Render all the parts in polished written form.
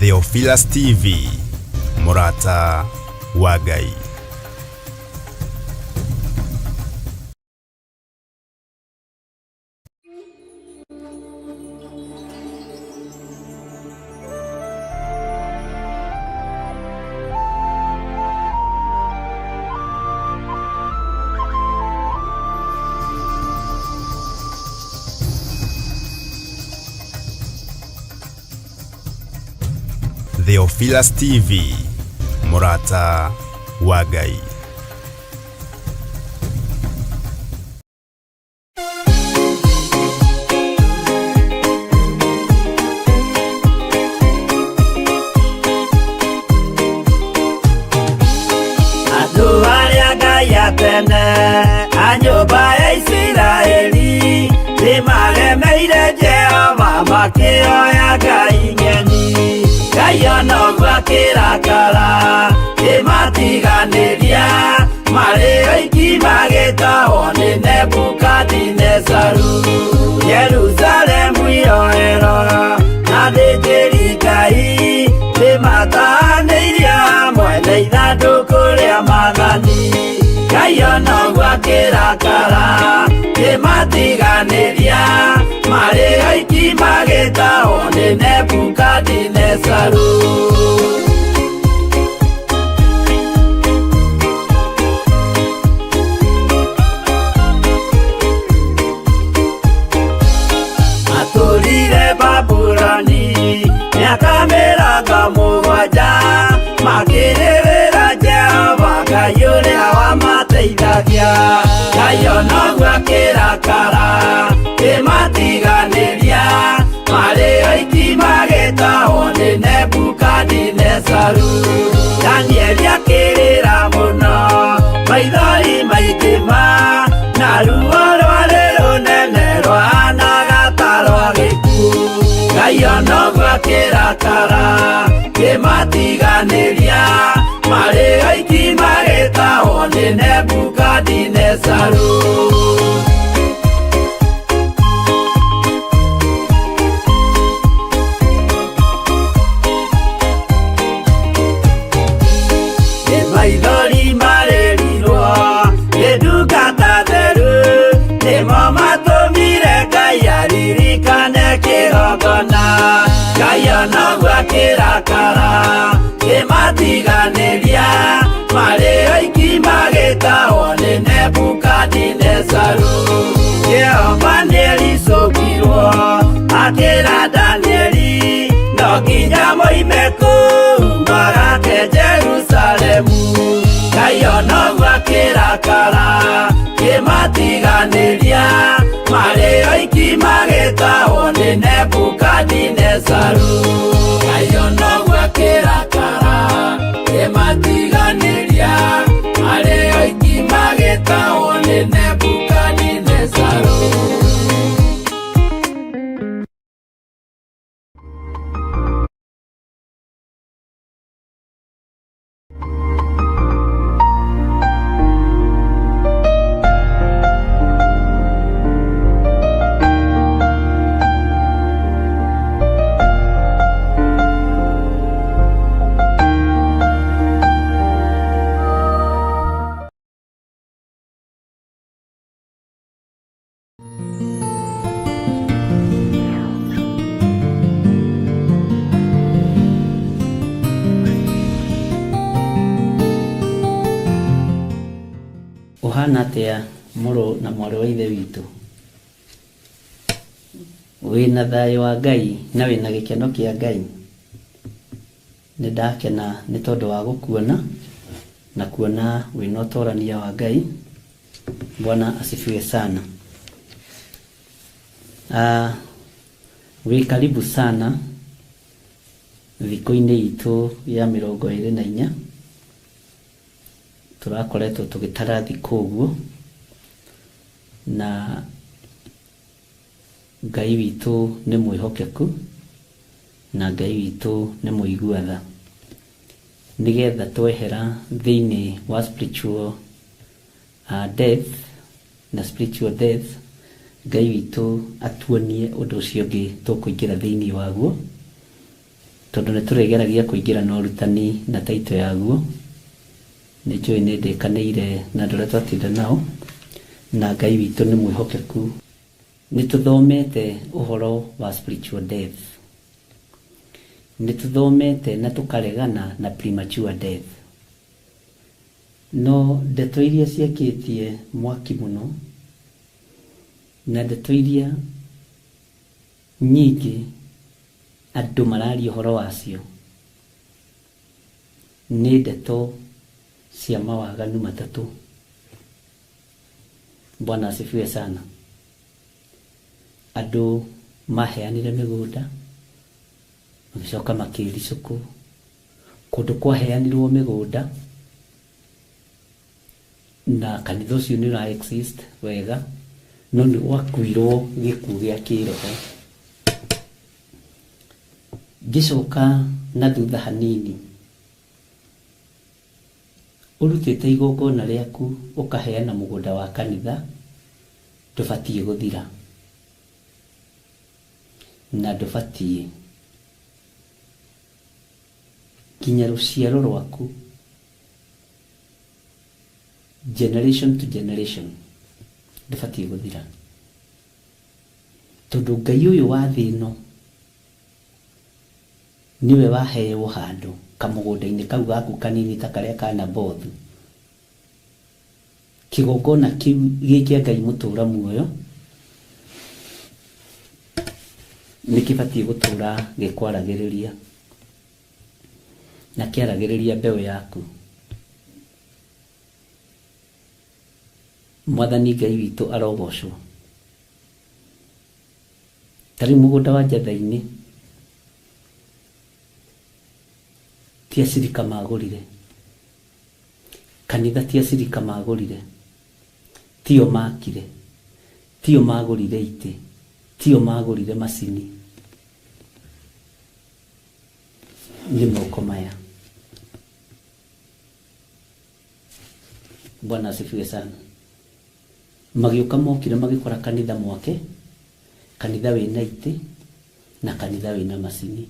Theophilus TV, mũrata wa Ngai. Theophilus TV, mũrata wa Ngai. Andũ arĩa Ngai atene a nyũmba ya Isiraeli nĩmaremeire Jehova makĩoya ngai ng'eni. Ngai ona ũguo akĩrakara kĩmatiganĩria marĩ oiki magĩtahwo nĩ Nebukadinezaru. Jerusalemu iroero na thĩnjĩri Ngai nĩmatahanĩirio hamwe na ithandũkũ rĩa maathani. Ngai ona ũguo akĩrakara kĩmatiganĩria marĩ oiki magĩtahwo nĩ Nebukadinezaru. Matũrire Babuloni mĩaka 70 makĩrĩrĩra Jehova Ngai ũrĩa wamateithagia. Ngai ona ũguo akĩrakara kĩmatiganĩria marĩ oiki magĩtahwo nĩ Nebukadinezaru. Danieli akĩrĩra mũno maithori maingĩ ma na ruo rwarĩ rũnene rwahanaga ta rwa gĩkuũ. Ngai ona ũguo akĩrakara kĩmatiganĩria marĩ oiki magĩtahwo nĩ Nebukadinezaru. Nĩ maithori marĩrirwo nĩ ndungata theru nĩmo matũmire Ngai aririkane kĩgongona. Ngai ona ũguo akĩrakara kĩmatiganĩria marĩ oiki magĩtahwo nĩ Nebukadinezaru. Jehova nĩericũkirwo akĩra Danieli no nginya moime kũu magake Jerusalemu. Ngai ona ũguo akĩrakara kĩmatiganĩria marĩ oiki magĩtahwo nĩ Nebukadinezaru. Ngai ona ũguo akĩrakara kĩmatiganĩria marĩ oiki magĩtahwo nĩ Nebukadinezaru. Ũhana atĩa mũrũ na mwarĩ wa ithe witũ? Wĩna thayũ wa Ngai na wĩna gĩkeno kĩa Ngai? Nĩ ndakena nĩ tondũ wa gũkuona na kuona wĩna ũtorania wa Ngai. Bwana asifiwe sana. Wĩ karibu sana thikũ-inĩ itũ ya 24. Tũrakoretwo tũgĩtara thikũ ũguo na Ngai witũ nĩ mwĩhokeku na Ngai witũ nĩ mũigua tha. Nĩgetha twehera thĩinĩ wa spiritual death na spiritual death, Ngai witũ atuonie ũndũ ũcio ũngĩ tũkũingĩra thĩinĩ waguo. Tondũ nĩ tũrĩgeragia kũingĩra na ũrutani na taito yaguo. Nĩ njũĩ nĩ ndĩkanĩire na andũ arĩa twatinda nao, na Ngai witũ nĩ mwĩhokeku. Nĩ tũthomete ũhoro wa spiritual death. Nĩ tũthomete na tũkaregana na premature death. No ndeto iria ciakĩtie mwaki mũno na ndeto iria nyingĩ andũ mararia ũhoro wacio nĩ ndeto cia mawaganu matatũ. Bwana asifiwe sana. Andũ maheanire mĩgũnda magĩcoka makĩricũkwo. Kũndũ kwaheanirwo mĩgũnda na kanitha ũcio nĩ ũra exist wega, no nĩ gwakuirwo gĩkuũ gĩa kĩroho. Ngĩcoka na thutha hanini, ũrutĩte igongona rĩaku ũkaheana mũgũnda wa kanitha, ndũbatiĩ gũthira na ndũbatiĩ nginya rũciaro rwaku, generation to generation, ndũbatiĩ gũthira. Tondũ Ngai ũyũ wa thĩ ĩno nĩwe waheo handũ kamũgũnda-inĩ kau gaku kanini ta karĩa ka Nabothu. Kĩgongona kĩu gĩ kĩa Ngai mũtũra muoyo nĩ kĩbatiĩ gũtũra gĩkwaragĩrĩria na kĩaragĩrĩria mbeũ yaku. Mwathani Ngai witũ arogocwo. Ta rĩu mũgũnda wa Njatha-inĩ ti acirika magũrire, kanitha ti acirika magũrire, tio makire, tio magũrire itĩ, tio magũrire macini, nĩ moko maya. Bwana asifiwe sana. Magĩũka mokire magĩkora kanitha mwake, kanitha wĩna itĩ na kanitha wĩna macini.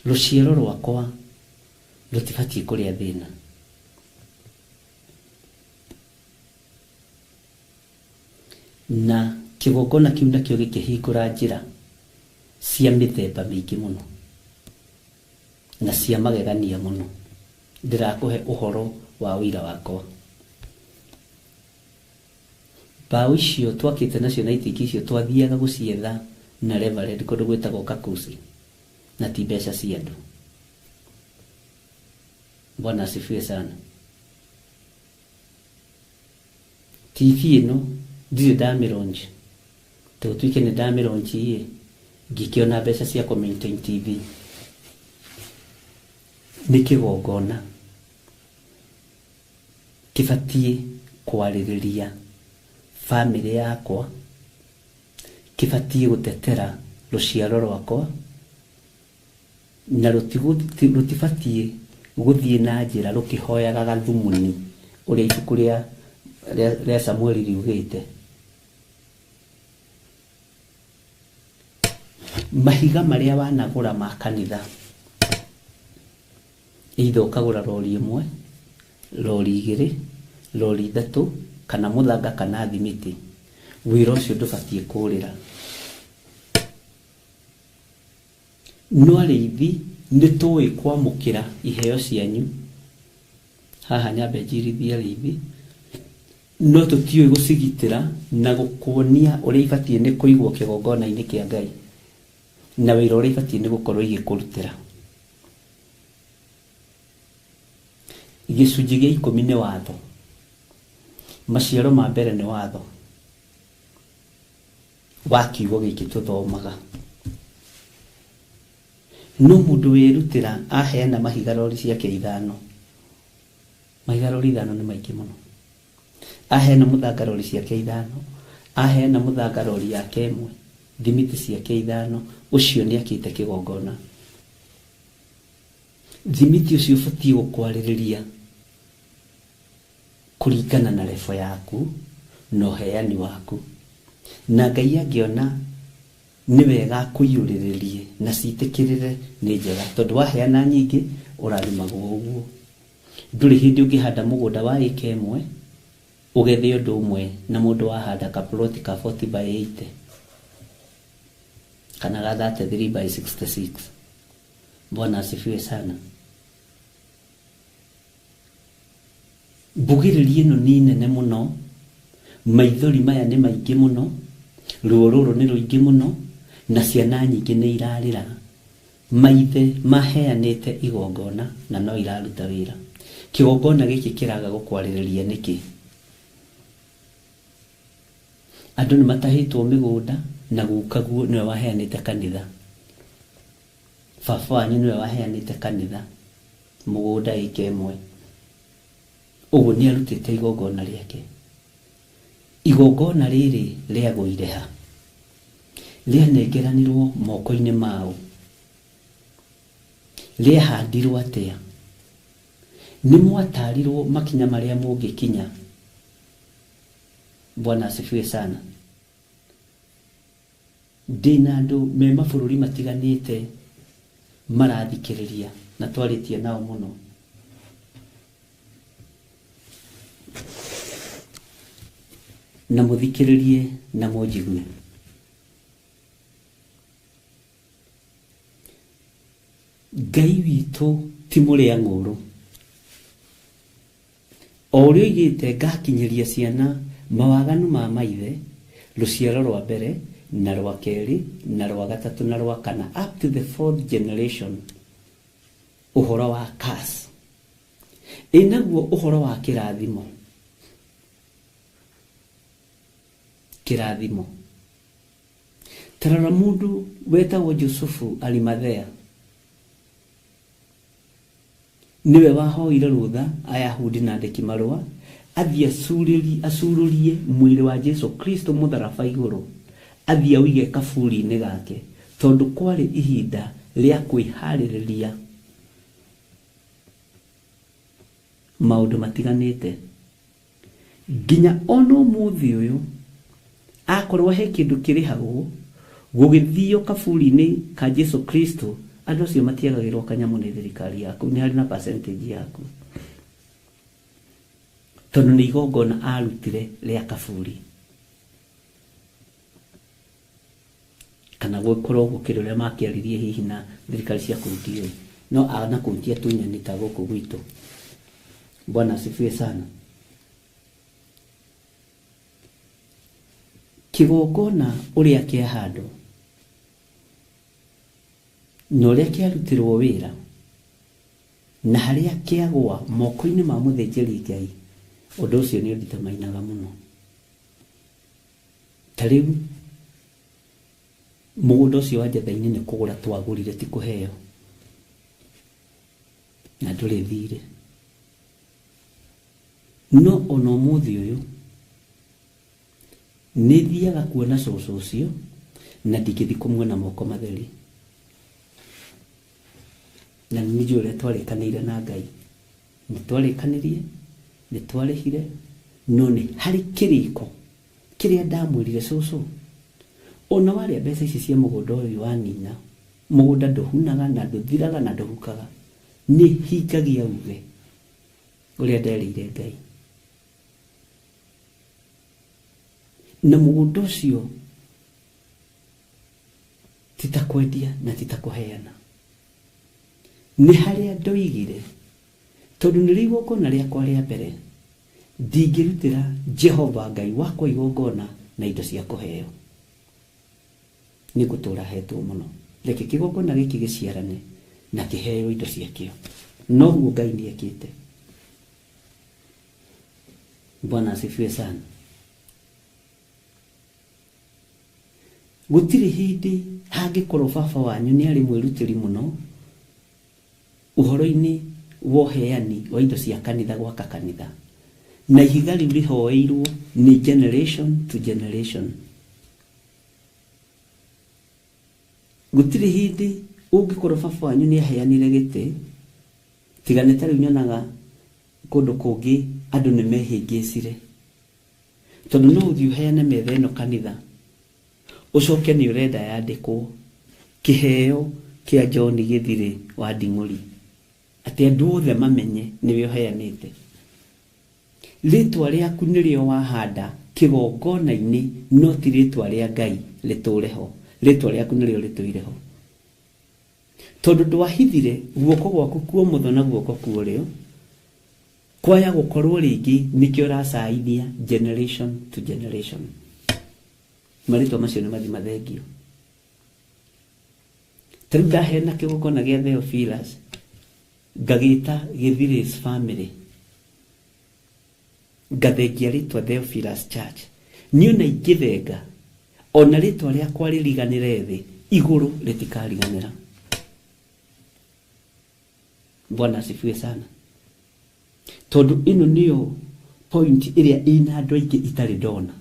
Rũciaro rwakwa rũtibatiĩ kũrĩa thĩna. Na kĩgongona kĩu nakĩo gĩkĩhingũra njĩra cia mĩthemba mĩingĩ mũno na cia magegania mũno. Ndĩrakũhe ũhoro wa ũira wakwa. Mbaũ icio twakĩte nacio na itingi icio twathiaga gũcietha na Reverend kũndũ gwĩtagwo Kakusi, na ti mbeca cia andũ. Bwana asifiwe sana. TV ĩno ndirĩ ndamĩronji, tũtuĩke nĩ ndamĩronji ĩ ngĩkĩona mbeca cia kũ maintain TV. Nĩ kĩgongona kĩbatiĩ kwarĩrĩria bamĩrĩ yakwa, kĩbatiĩ gũtetera rũciaro rwakwa, na rũtibatiĩ gũthiĩ na njĩra rũkĩhoyaga gathumuni ũrĩa ibuku rĩa Samueli riugĩte. Mahiga marĩa wanagũra ma kanitha, either ũkagũra rori ĩmwe, rori igĩrĩ, rori ithatũ, kana mũthanga kana thimiti, wĩra ũcio ndũbatiĩ kũrĩra. No arĩithi nĩ tũĩ kwamũkĩra iheo cianyu, haha nyambe njirithie arĩithi, no tũtiũĩ gũcigitĩra na gũkuonia ũrĩa ibatiĩ nĩ kũigwo kĩgongona-inĩ kĩa Ngai na wĩra ũrĩa ibatiĩ nĩ gũkorwo igĩkũrutĩra. Gĩcunjĩ gĩa 10 nĩ watho, maciaro ma mbere nĩ watho wa kiugo gĩkĩ tũthomaga. No mũndũ wĩrutĩra aheana mahiga rori ciake 5, mahiga rori 5 nĩ maingĩ mũno. Aheana mũthanga rori ciake 5, aheana mũthanga rori yake 1, thimiti ciake 5, ũcio nĩ akĩte kĩgongona. Thimiti ũcio ũbatiĩ gũkwarĩrĩria kũringana na rebo yaku na ũheani waku. Na Ngai angĩona Nĩ wega kũiyũrĩrĩrie na citĩkĩrĩre nĩ njega, tondũ waheana nyingĩ ũrathimagwo ũguo. Ndũrĩ hĩndĩ ũngĩhanda mũgũnda wa ĩka ĩmwe ũgethe ũndũ ũmwe na mũndũ wahanda kaploti ka 40 by 80 kana ga 33 by 66. Bwana asifiwe sana. Mbugĩrĩrio ĩno nĩ nene mũno, maithori maya nĩ maingĩ mũno, ruo rũrũ nĩ rũingĩ mũno, na ciana nyingĩ nĩ irarĩra. Maithe maheanĩte igongona na no iraruta wĩra. Kĩgongona gĩkĩ kĩraga gũkwarĩrĩria nĩkĩ? Andũ nĩ matahĩtwo mĩgũnda na gukaguo nĩwe waheanĩte kanitha, baba wanyu nĩwe waheanĩte kanitha mũgũnda ĩka ĩmwe, ũguo nĩ arutĩte igongona rĩake. Igongona rĩrĩ rĩagũire ha? Rĩanengeranirwo moko-inĩ mao? Rĩahandirwo atĩa? Nĩ mwatarirwo makinya marĩa mũngĩkinya? Bwana asifiwe sana. Ndĩna andũ me mabũrũri matiganĩte marathikĩrĩria na twarĩtie nao mũno. Na mũthikĩrĩrie na mũnjigue. Ngai witũ ti mũrĩa ng'ũrũ. O ũrĩa oigĩte ngakinyĩria ciana mawaganu ma maithe, rũciaro rwa mbere na rwa kerĩ na rwa gatatũ na rwa kana, up to the fourth generation, ũhoro wa curse. Ĩ naguo ũhoro wa kĩrathimo? Kĩrathimo. Tarora mũndũ wetagwo Jusufu Arimathea, nĩwe wahoire rũtha Ayahudi na andĩki marũa athiĩ acurũrie mwĩrĩ wa Jesu Kristo mũtharaba igũrũ, athiĩ aũige kaburi-inĩ gake, tondũ kwarĩ ihinda rĩa kwĩharĩrĩria maũndũ matiganĩte. Nginya ona ũmũthĩ ũyũ akorwo he kĩndũ kĩrĩhagwo gũgĩthio kaburi-inĩ ka Jesu Kristo, andũ acio matiagagĩrwo kanyamũ nĩ thirikari yaku, nĩ harĩ na percentage yaku, tondũ nĩ igongona arutire rĩa kaburi. Kana gũkorwo gũkĩrĩ ũrĩa makĩaririe hihi na thirikari cia kũu ndiũĩ, no ana kũu ti atunyani ta gũkũ gwitũ. Bwana asifiwe sana. Kĩgongona ũrĩa kĩahandwo na ũrĩa kĩarutirwo wĩra na harĩa kĩagwa moko-inĩ ma mũthĩnjĩri Ngai, ũndũ ũcio nĩ ũnditamainaga mũno. Ta rĩu mũgũnda ũcio wa Njetha-inĩ nĩ kũgũra twagũrire, ti kũheo, na ndũrĩ thirĩ. No ona ũmũthĩ ũyũ nĩ thiaga kuona cũcũ ũcio na ndingĩthiĩ kũmuona moko matheri. Na nĩ njũĩ ũrĩa twarĩkanĩire na Ngai, nĩ twarĩkanĩrie, nĩ twarĩhire, no nĩ harĩ kĩrĩko kĩrĩa ndamwĩrire cũcũ, ona warĩa mbeca ici cia mũgũnda ũyũ wanina, mũgũnda ndũhunaga na ndũthiraga na ndũhukaga, nĩ hingagia uge ũrĩa nderĩire Ngai. Na mũgũnda ũcio ti ta kwendia na ti ta kũheana, nĩ harĩa ndoigire, tondũ nĩrĩo igongona rĩakwa rĩa mbere, ndingĩrutĩra Jehova Ngai wakwa igongona na indo cia kũheo, nĩ ngũtũra hetwo mũno. Reke kĩgongona gĩkĩ gĩciarane na kĩheo indo ciakĩo. Noguo Ngai nĩ ekĩte. Bwana asifiwe sana. Gũtirĩ hĩndĩ hangĩkorwo baba wanyu nĩ arĩ mwĩrutĩri mũno ũhoro-inĩ wa ũheani wa indo cia kanitha, gwaka kanitha, na ihiga rĩu rĩhoeirwo nĩ generation to generation. Gũtirĩ hĩndĩ ũngĩkorwo baba wanyu nĩ aheanire gĩtĩ, tiga nĩ ta rĩu nyonaga kũndũ kũngĩ andũ nĩ mehĩngĩcire, tondũ no ũthiĩ ũheane metha ĩno kanitha, Ũcoke nĩ ũrenda yandĩkwo kĩheo kĩa John Gĩthirĩ wa Nding'ũri, atĩ andũ othe mamenye nĩwe ũheanĩte. Rĩtwa rĩaku nĩrĩo wahanda kĩgongona-inĩ, no ti rĩtwa rĩa Ngai rĩtũre ho. Rĩtwa rĩaku nĩrĩo rĩtũire ho. Tondũ ndwahithire guoko gwaku kuomotho na guoko kuorĩo, kwaya gũkorwo rĩngĩ nĩkĩo ũracaithia generation to generation. Marĩtwa macio nĩ mathi mathengio. Ta rĩu ndaheana kĩgongona gĩa Theophilus, ngagĩta Gĩthirĩ's family, ngathengia rĩtwa Theophilus Church. Niĩ ona ingĩthenga, ona rĩtwa rĩakwa rĩriganĩre thĩ, igũrũ rĩtikariganĩra. Bwana asifiwe sana. Tondũ ĩno nĩyo point ĩrĩa ĩna andũ aingĩ itarĩ ndona,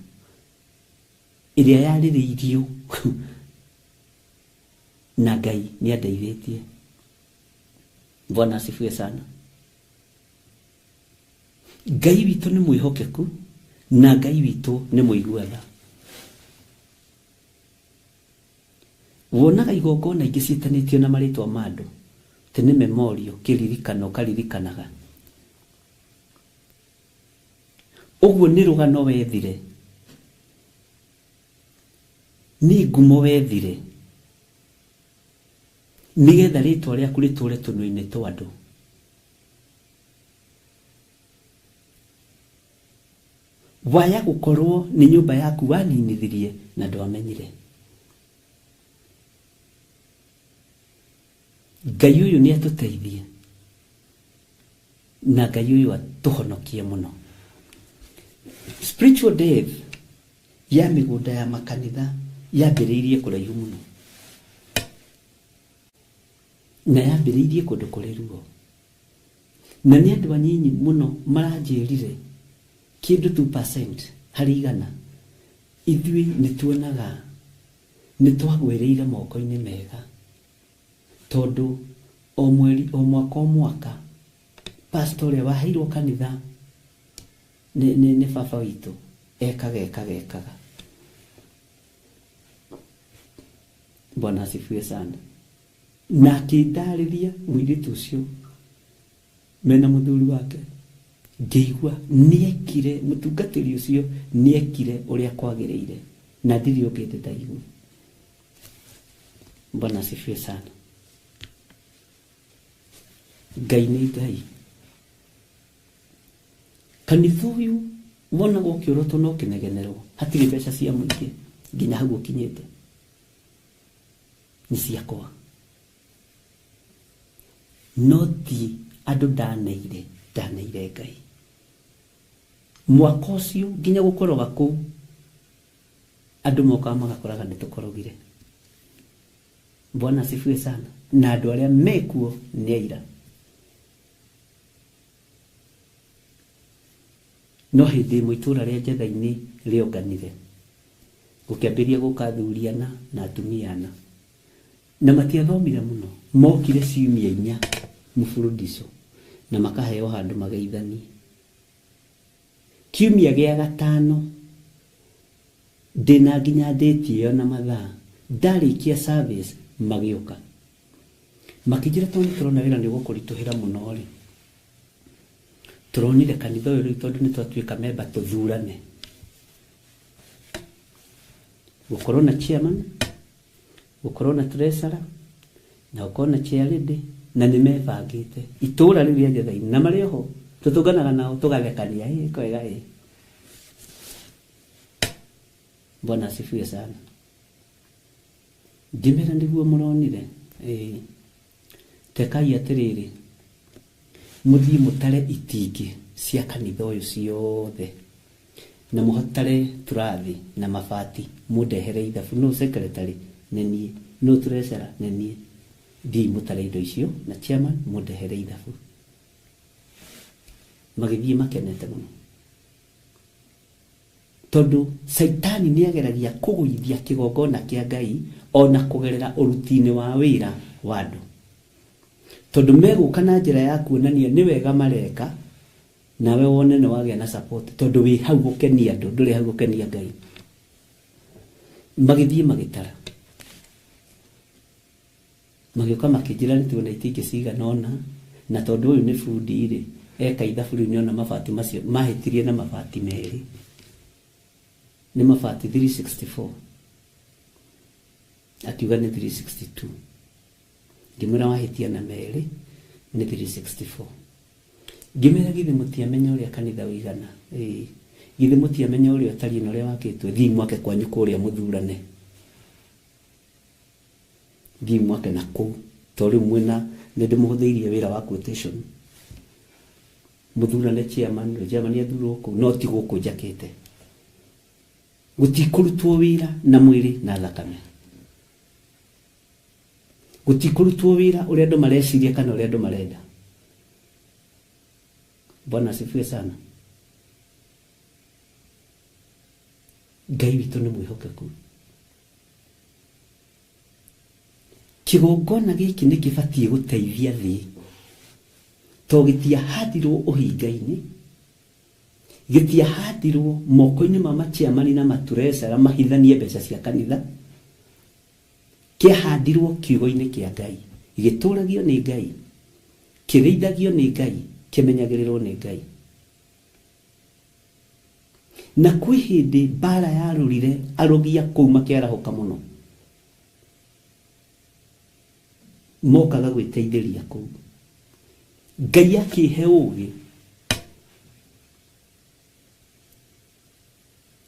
ĩrĩa yarĩrĩirio na Ngai nĩ andeithĩtie. Bwana asifiwe sana. Ngai witũ nĩ mwĩhokeku na Ngai witũ nĩ mũigua tha. Wonaga igongona ingĩ ciĩtanĩtio na marĩtwa ma andũ, atĩ nĩ memorial, kĩririkano ũkaririkanaga. Ũguo nĩ rũgano wethire, nĩ ngumo wethire, nĩgetha rĩtwa rĩaku rĩtũre tũnua-inĩ twa andũ. Waya gũkorwo nĩ nyũmba yaku waninithirie na ndwamenyire. Ngai ũyũ nĩ atũteithie na Ngai ũyũ atũhonokie mũno. Spiritual death ya mĩgũnda ya makanitha yambĩrĩirie kũraihu mũno, na yambĩrĩirie kũndũ kũrĩ ruo, na nĩ andũ anyinyi mũno maranjĩrire kĩndũ 2% harĩ igana. Ithuĩ nĩ tuonaga nĩ twagwĩrĩire moko-inĩ mega, tondũ o mweri o mwaka o mwaka pastor ũrĩa waheirwo kanitha nĩ baba witũ ekaga ekaga ekaga. Bwana asifiwe sana. Na akĩndarĩria mũirĩtu ũcio mena mũthuri wake, ngĩigua nĩekire, mũtungatĩri ũcio nĩekire ũrĩa kwagĩrĩire na ndirĩ ũngĩ ndaigua. Bwana asifiwe sana. Ngai nĩ Ngai. Kanitha ũyũ wonaga ũkĩũrotwo na ũkĩnegenerwo, hatirĩ mbeca cia mũingĩ nginya hau ũkinyĩte, nĩ ciakwa. No ti andũ ndaneire, ndaneire Ngai. Mwaka ũcio nginya gũkoroga kũu, andũ mokaga magakoraga nĩ tũkorogire. Bwana asifiwe sana. Na andũ arĩa mekuo nĩ aira. No hĩndĩ ĩmwe itũũra rĩa Njetha-inĩ rĩonganire, gũkĩambĩrĩria gũka athuri ana na atumia ana, na matiathomire mũno, mokire ciumia inya mũburudico na makaheo handũ mageithanie. Kiumia gĩa gatano ndĩna nginya ndĩti ĩyo na mathaa, ndarĩkia service magĩũka makĩnjĩra, tondũ nĩ tũrona wĩra nĩ ũgũkũritũhĩra mũno rĩ, tũronire kanitha ũyũ rĩu tondũ nĩ twatuĩka memba tũthurane, gũkorwo na chairman, gũkorwo na treasurer, na gũkorwo na chair lady, na nĩ mebangĩte itũũra rĩu rĩa Njetha-inĩ, na marĩ oho tũtũnganaga nao tũgathekania, ĩ kwega ĩ. Bwana asifiwe sana. Ngĩmera nĩguo mũronire, ĩ tekai atĩrĩrĩ, mũthiĩ mũtare itingĩ cia kanitha ũyũ ciothe, na mũhotare turathi na mabati, mũndehere ithabu. No secretary nĩ niĩ, no treasurer nĩ niĩ, thiĩi mũtare indo icio na chairman mũndehere ithabu. Magĩthiĩ makenete mũno, tondũ Caitani nĩ ageragia kũgũithia kĩgongona kĩa Ngai ona kũgerera ũruti-inĩ wa wĩra wa andũ, tondũ megũka na njĩra ya kuonania nĩ wega mareka, nawe wone nĩ wagĩa na support, tondũ wĩ hau gũkenia andũ, ndũrĩ hau gũkenia Ngai. Magĩthiĩ magĩtara, magĩũka makĩnjĩra nĩ tuona itingĩ cigana ũna, na tondũ ũyũ nĩ bundi rĩ, eka ithabu rĩu nĩona mabati macio mahĩtirie na mabati merĩ, nĩ mabati 364, akiuga nĩ 362. Ngĩmwĩra wahĩtia na merĩ nĩ 364. Ngĩmera githĩ mũtiamenya ũrĩa kanitha ũigana, ĩĩ githĩ mũtiamenya ũrĩa ũtariĩ na ũrĩa wakĩtwo, thiĩ mwake kwanyu kũrĩa mũthurane, thiĩ mwake na kũu, tondũ rĩu mwĩna nĩ ndĩmũhũthĩirie wĩra wa quotation, mũthurane chairman, chairman athurwo kũu, no ti gũkũ njakĩte. Gũtikũrutwo wĩra na mwĩrĩ na thakame, gũtikũrutwo wĩra ũrĩa andũ mareciria kana ũrĩa andũ marenda. Bwana asifiwe sana. Ngai witũ nĩ mwĩhokeku. Kĩgongona gĩkĩ nĩ kĩbatiĩ gũteithia thĩ, to gĩtiahandirwo ũhinga-inĩ, gĩtiahandirwo moko-inĩ ma machairman na maturecara mahithanie mbeca cia kanitha, kĩahandirwo kiugo-inĩ kĩa Ngai, gĩtũragio nĩ Ngai, kĩrĩithagio nĩ Ngai, kĩmenyagĩrĩrwo nĩ Ngai. Na kwĩ hĩndĩ mbara yarũrire arogi a kũu makĩarahũka mũno, mokaga gwĩteithĩria kũu. Ngai akĩhe ũgĩ,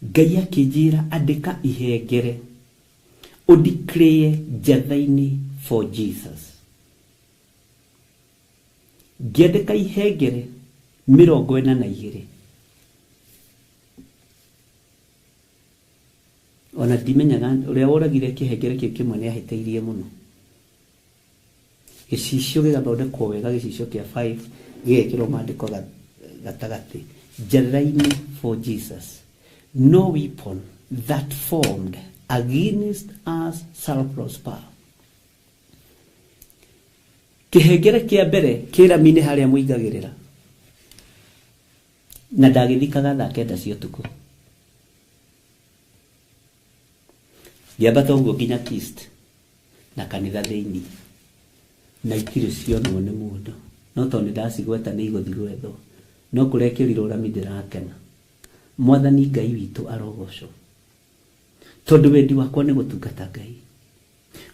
Ngai akĩnjĩra andĩka ihengere, ũdeclare njatha-inĩ for Jesus. Ngĩandĩka ihengere 42, ona ndimenyaga ũrĩa woragire kĩhengere kĩu kĩmwe nĩ ahĩtĩirie mũno. Gĩcicio gĩgathondekwo wega, gĩcicio kĩa 5 gĩgekĩrwo maandĩko gatagatĩ, njatha-inĩ for Jesus. No weapon that formed against us shall prosper. Kĩhengere kĩa mbere kĩrami-inĩ harĩa mũigagĩrĩra, na ndagĩthikaga thaa 9 cia ũtukũ. Ngĩambata ũguo nginya Kist na kanitha thĩinĩ, na itirĩ cionwo nĩ mũndũ, no tondũ nĩ ndacigweta nĩ igũthiĩ gwethwo, no kũrekĩrirwo rami ndĩrakena. Mwathani Ngai witũ arogocwo, tondũ wendi wakwa nĩ gũtungata Ngai,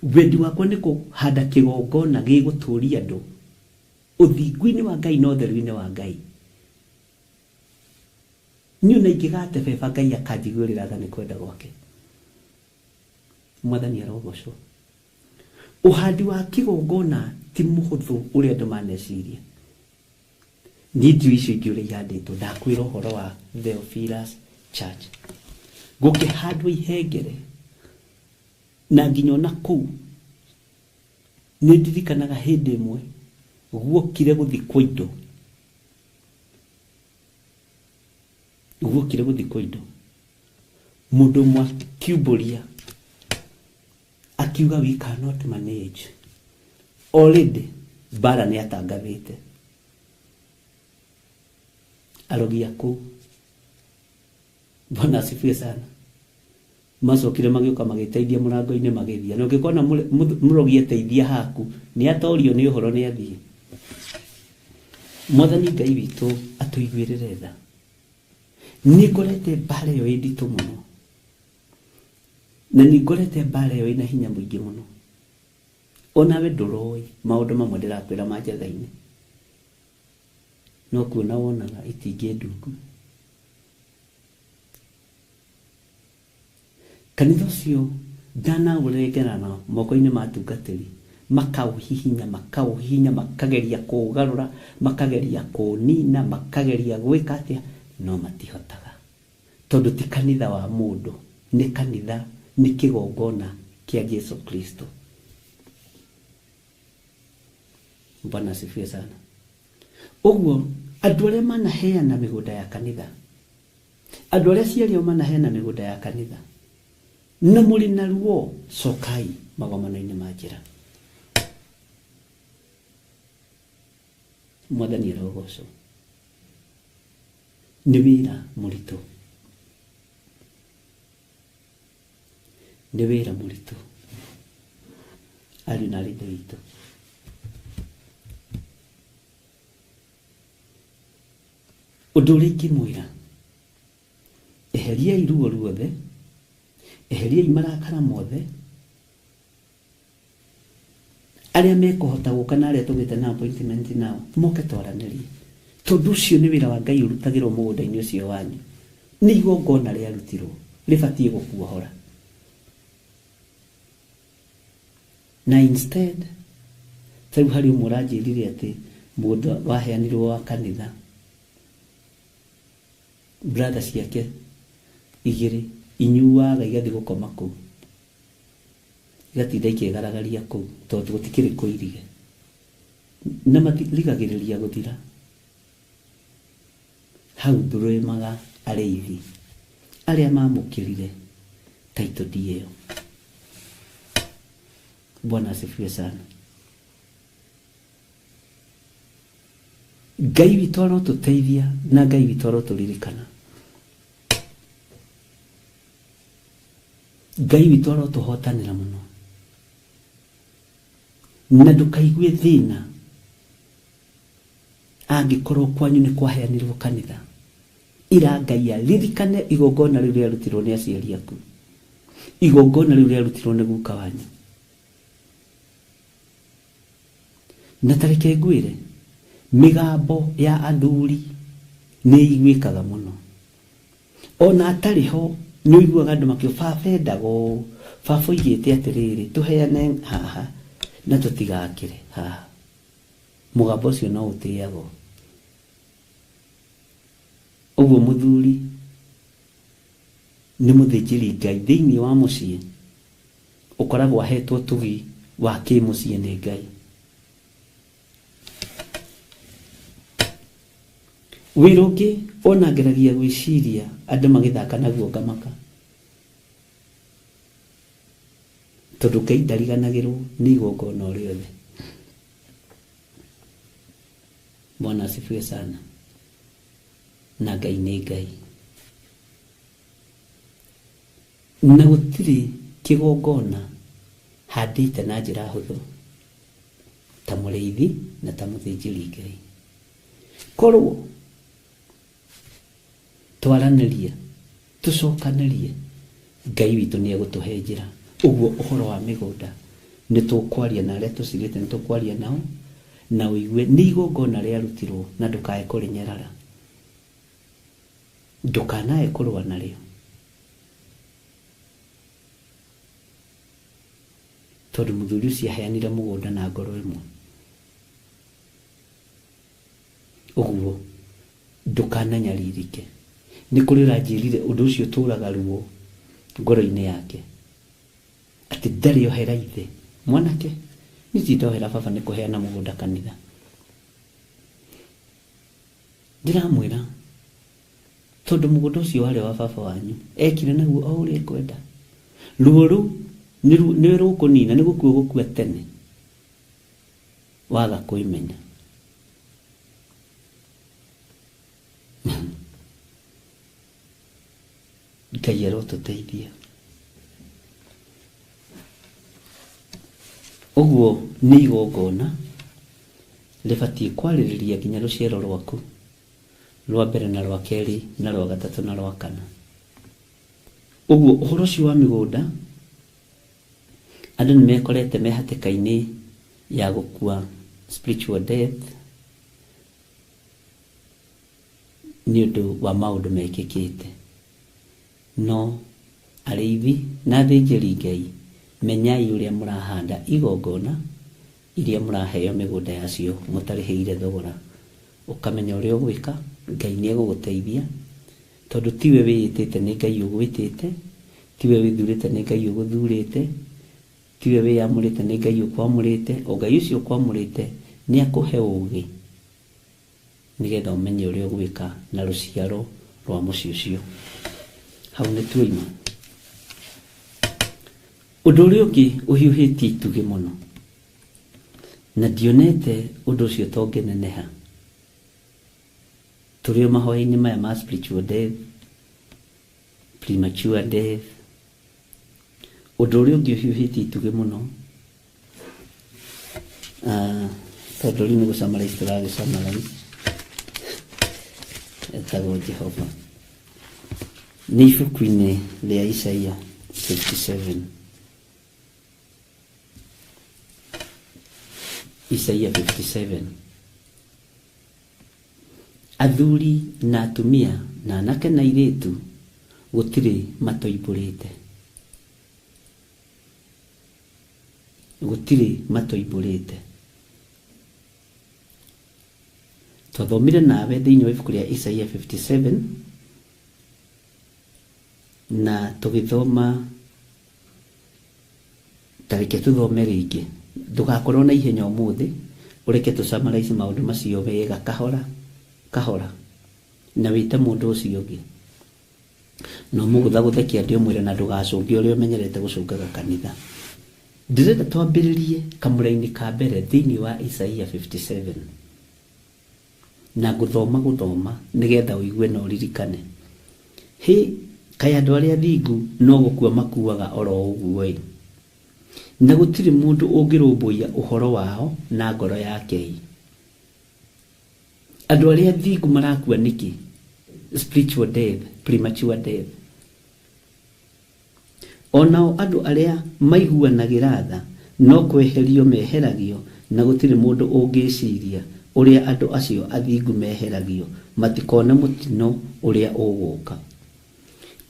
wendi wakwa nĩ kũhanda kĩgongona gĩgũtũria andũ ũthingu-inĩ wa Ngai na ũtheru-inĩ wa Ngai. Niĩ ona ingĩgate beba Ngai akanjiguĩrĩra tha nĩ kwenda gwake. Mwathani arogocwo. Ũhandi wa kĩgongona ti mũhũthũ ũrĩa andũ maneciria. Niĩ ndiũĩ icio ingĩ ũrĩa ihandĩtwo, ndakwĩra ũhoro wa Theophilus Church. Gũkĩhandwo ihengere na nginya ona kũu nĩ ndirikanaga hĩndĩ ĩmwe guokire gũthikwo indo, guokire gũthikwo indo, mũndũ ũmwe akiumbũria akiuga we cannot manage. Already mbara nĩ atangathĩte arogi a kũu. Bwana asifiwe sana. Macokire magĩũka magĩteithia mũrango-inĩ magĩthiĩ. Na ũngĩkona mũrogi ateithia haku, nĩ atorio nĩ ũhoro nĩ athiĩ. Mwathani Ngai witũ atũiguĩrĩre tha. Nĩ ngorete mbara ĩyo ĩ nditũ mũno, na nĩ ngorete mbara ĩyo ĩna hinya mũingĩ mũno. Onawe ndũroĩ maũndũ mamwe ndĩrakwĩra ma njatha-inĩ, no kuona wonaga itingĩ ndungu. Kanitha ũcio ndanaũrengerana moko-inĩ ma atungatĩri, makaũhihinya, makaũhihinya, makageria kũũgarũra, makageria kũũnina, makageria gwĩka atĩa, no matihotaga. Tondũ ti kanitha wa mũndũ, nĩ kanitha, nĩ kĩgongona kĩa Jesu Kristo. Bwana asifiwe sana. Ũguo andũ arĩa manaheana mĩgũnda ya kanitha, andũ arĩa aciari ao manaheana mĩgũnda ya kanitha, na mũrĩ na ruo, cokai magomano-inĩ ma njĩra. Mwathani arogocwo. Nĩ wĩra mũritũ. Nĩ wĩra mũritũ ariũ na arĩ ithe witũ. Ũndũ ũrĩa ingĩmwĩra, eheriai ruo ruothe, eheriai marakara mothe, arĩa mekũhota gũka na arĩa tũgĩte na appointment nao moke twaranĩrie, tondũ ũcio nĩ wĩra wa Ngai ũrutagĩrwo mũgũnda-inĩ ũcio wanyu. Nĩ igongona rĩarutirwo rĩbatiĩ gũkuohora, na instead ta rĩu harĩ ũmwe ũranjĩrire atĩ mũgũnda waheanirwo wa kanitha, brother ciake igĩrĩ inyuaga igathiĩ gũkoma kũu, igatinda ikĩgaragaria kũu tondũ gũtikĩrĩ kũirige, na matirigagĩrĩria gũthira. Hau ndũrĩmaga arĩithi arĩa mamũkĩrire title deed ĩyo. Bwana asifiwe sana. Ngai witũ arotũteithia na Ngai witũ arotũririkana. Ngai witũ arotũhotanĩra mũno, na ndũkaigue thĩna angĩkorwo kwanyu nĩ kwaheanirwo kanitha. Ira Ngai aririkane igongona rĩu rĩarutirwo nĩ aciari aku, igongona rĩu rĩarutirwo nĩ guka wanyu. Na tareke ngwĩre, mĩgambo ya athuri nĩ iguĩkaga mũno. Ona atarĩ ho nĩ ũiguaga andũ makiuga baba endaga ũũ, baba oigĩte atĩrĩrĩ, tũheane haha na tũtigakĩre haha. Mũgambo ũcio no ũtĩagwo. Ũguo mũthuri nĩ mũthĩnjĩri Ngai thĩinĩ wa mũciĩ, ũkoragwo ahetwo ũtugi wa kĩmũciĩ nĩ Ngai. Wĩra ũngĩ ona ngeragia gwĩciria andũ magĩthaka naguo ngamaka, tondũ Ngai ndariganagĩrwo nĩ igongona o rĩothe. Bwana asifiwe sana. Na Ngai nĩ Ngai, na gũtirĩ kĩgongona handĩte na njĩra hũthũ ta mũrĩithi na ta mũthĩnjĩri Ngai. Korwo twaranĩrie tũcokanĩrie, Ngai witũ nĩ egũtũhe njĩra. Ũguo ũhoro wa mĩgũnda nĩ tũkwaria na arĩa tũcirĩte, nĩ tũkwaria nao na ũigue nĩ igongona rĩarutirwo, na ndũkae kũrĩnyarara, ndũkanae kũrũa narĩo, tondũ mũthuri ũcio aheanire mũgũnda na ngoro ĩmwe. Ũguo ndũkananyaririke. Nĩ kũrĩ ũranjĩrire ũndũ ũcio ũtũraga ruo ngoro-inĩ yake, atĩ ndarĩ ohera ithe mwanake, niĩ ti ndohera baba nĩ kũheana mũgũnda kanitha. Ndĩramwĩra tondũ mũgũnda ũcio warĩ wa baba wanyu, ekire naguo o ũrĩa ekwenda. Ruo rũu nĩ rũkũnina, nĩ gũkua gũkua tene waga kwĩmenya. Ngai arotũteithia. Ũguo nĩ igongona rĩbatiĩ kwarĩrĩria nginya rũciaro rwaku rwa mbere na rwa kerĩ na rwa gatatũ na rwa kana. Ũguo ũhoro ũcio wa mĩgũnda, andũ nĩ mekorete me hatĩka-inĩ ya gũkua spiritual death nĩ ũndũ wa maũndũ mekĩkĩte. No arĩithi na athĩnjĩri Ngai, menyai ũrĩa mũrahanda igongona iria mũraheo mĩgũnda yacio mũtarĩhĩire thogora. Ũkamenya ũrĩa ũgwĩka, Ngai nĩ egũgũteithia, tondũ tiwe wĩĩtĩte, nĩ Ngai ũgwĩtĩte, tiwe wĩthurĩte, nĩ Ngai ũgũthurĩte, tiwe wĩyamũrĩte, nĩ Ngai ũkwamũrĩte. O Ngai ũcio ũkwamũrĩte nĩ akũhe ũgĩ nĩgetha ũmenye ũrĩa ũgwĩka na rũciaro rwa mũciĩ ũcio. Hau nĩ tuoima. Ũndũ ũrĩa ũngĩ ũhiũhĩtie itugĩ mũno, na ndionete ũndũ ũcio to ngĩneneha, tũrĩ o mahoya-inĩ maya ma spiritual death, premature death, Ũndũ ũrĩa ũngĩ ũhiũhĩtie itugĩ mũno, tondũ rĩu nĩ gũcamarize tũragĩcamarize, etagwo Jehova, nĩ ibuku-inĩ rĩa Isaia 57. Isaia 57. Athuri na atumia na anake na airĩtu gũtirĩ matoimbũrĩte, gũtirĩ matoimbũrĩte. Twathomire nawe thĩinĩ wa ibuku rĩa Isaia 57 na tũgĩthoma, ta reke tũthome rĩngĩ, ndũgakorwo na ihenya ũmũthĩ, ũreke tũcamarize maũndũ macio wega kahora kahora, na wĩte mũndũ ũcio ũngĩ na ũmũgũthagũthe kĩande ũmwĩre na ndũgacũnge ũrĩa ũmenyerete gũcũngaga kanitha. Ndĩrenda twambĩrĩrie kamũra-inĩ ka mbere thĩinĩ wa Isaia 57 na ngũthoma gũthoma nĩgetha ũigue na ũririkane. Hĩ, kaĩ andũ arĩa athingu no gũkua makuaga oro ũguo ĩ, na gũtirĩ mũndũ ũngĩrũmbũiya ũhoro wao na ngoro yake ĩ. Andũ arĩa athingu marakua nĩkĩ? Spiritual death, premature death. Onao andũ arĩa maiguanagĩra tha no kweherio meheragio, na gũtirĩ mũndũ ũngĩciria ũrĩa andũ acio athingu meheragio, matikone mũtino ũrĩa ũgũka.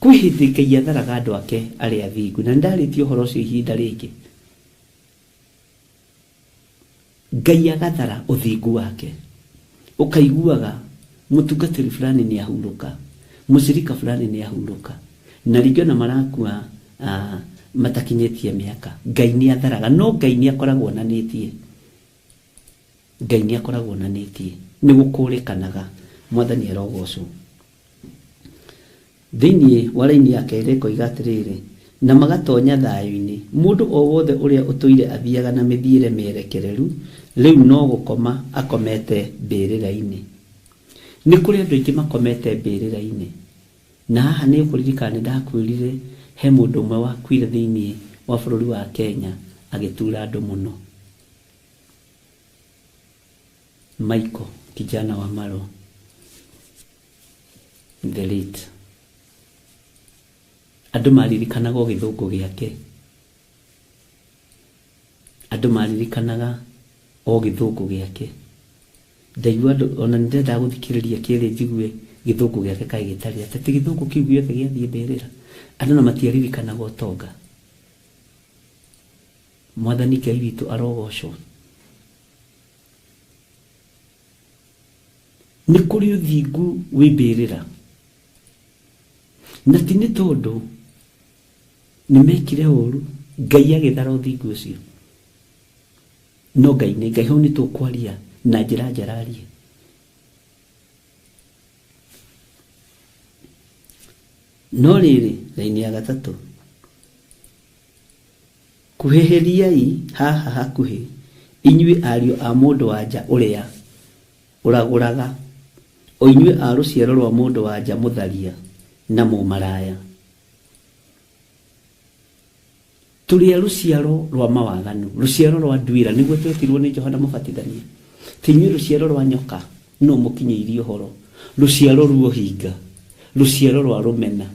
Kwĩ hĩndĩ Ngai atharaga andũ ake arĩa athingu, na nĩndarĩtie ũhoro ũcio ihinda rĩngĩ. Ngai agathara ũthingu wake, ũkaiguaga mũtungatĩri fulani nĩ ahurũka, mũcirika fulani nĩ ahurũka, na rĩngĩ ona marakua matakinyĩtie mĩaka. Ngai nĩ atharaga, no Ngai nĩ akoragwo onanĩtie, Ngai nĩ akoragwo onanĩtie, nĩ gũkũrĩkanaga. Mwathani arogocwo. Thĩinĩ wa raini ya kerĩ ĩkoiga atĩrĩrĩ, na magatonya thayũ-inĩ, mũndũ o wothe ũrĩa ũtũire athiaga na mĩthiĩre mĩerekereru rĩu no gũkoma akomete mbĩrĩra-inĩ. Nĩ kũrĩ andũ aingĩ makomete mbĩrĩra-inĩ, na haha nĩ ũkũririkana nĩ ndakwĩrire he mũndũ ũmwe wakuire thĩinĩ wa bũrũri wa Kenya agĩtura andũ mũno, Michael kijana wa Marwa, the late. Andũ maririkanaga o gĩthũngũ gĩake, andũ maririkanaga o gĩthũngũ gĩake. Ndaigua andũ ona nĩndendaga gũthikĩrĩria kĩrĩ njigue gĩthũngũ gĩake kaĩ gĩtarĩ atĩ ti gĩthũngũ kĩu gĩothe gĩathiĩ mbĩrĩra. Andũ na matiaririkanaga ũtonga. Mwathani Ngai witũ arogocwo. Nĩ kũrĩ ũthingu wĩ mbĩrĩra, na ti nĩ tondũ nĩ mekire ũru Ngai agĩthara ũthingu ũcio, no Ngai nĩ Ngai. Hau nĩ tũkwaria na njĩra njararie. No rĩrĩ, raini ya gatatũ, kuhĩhĩriai haha hakuhĩ inyuĩ ariũ a mũndũ wa nja ũrĩa ũragũraga, o inyuĩ a rũciaro rwa mũndũ wa nja mũtharia na mũmaraya. Tũrĩ a rũciaro rwa mawaganu, rũciaro rwa nduĩra, nĩguo twetirwo nĩ Johana Mũbatithania. Ti inyuĩ rũciaro rwa nyoka, no mũkinyĩirie ũhoro, rũciaro rwa ũhinga, rũciaro rwa rũmena.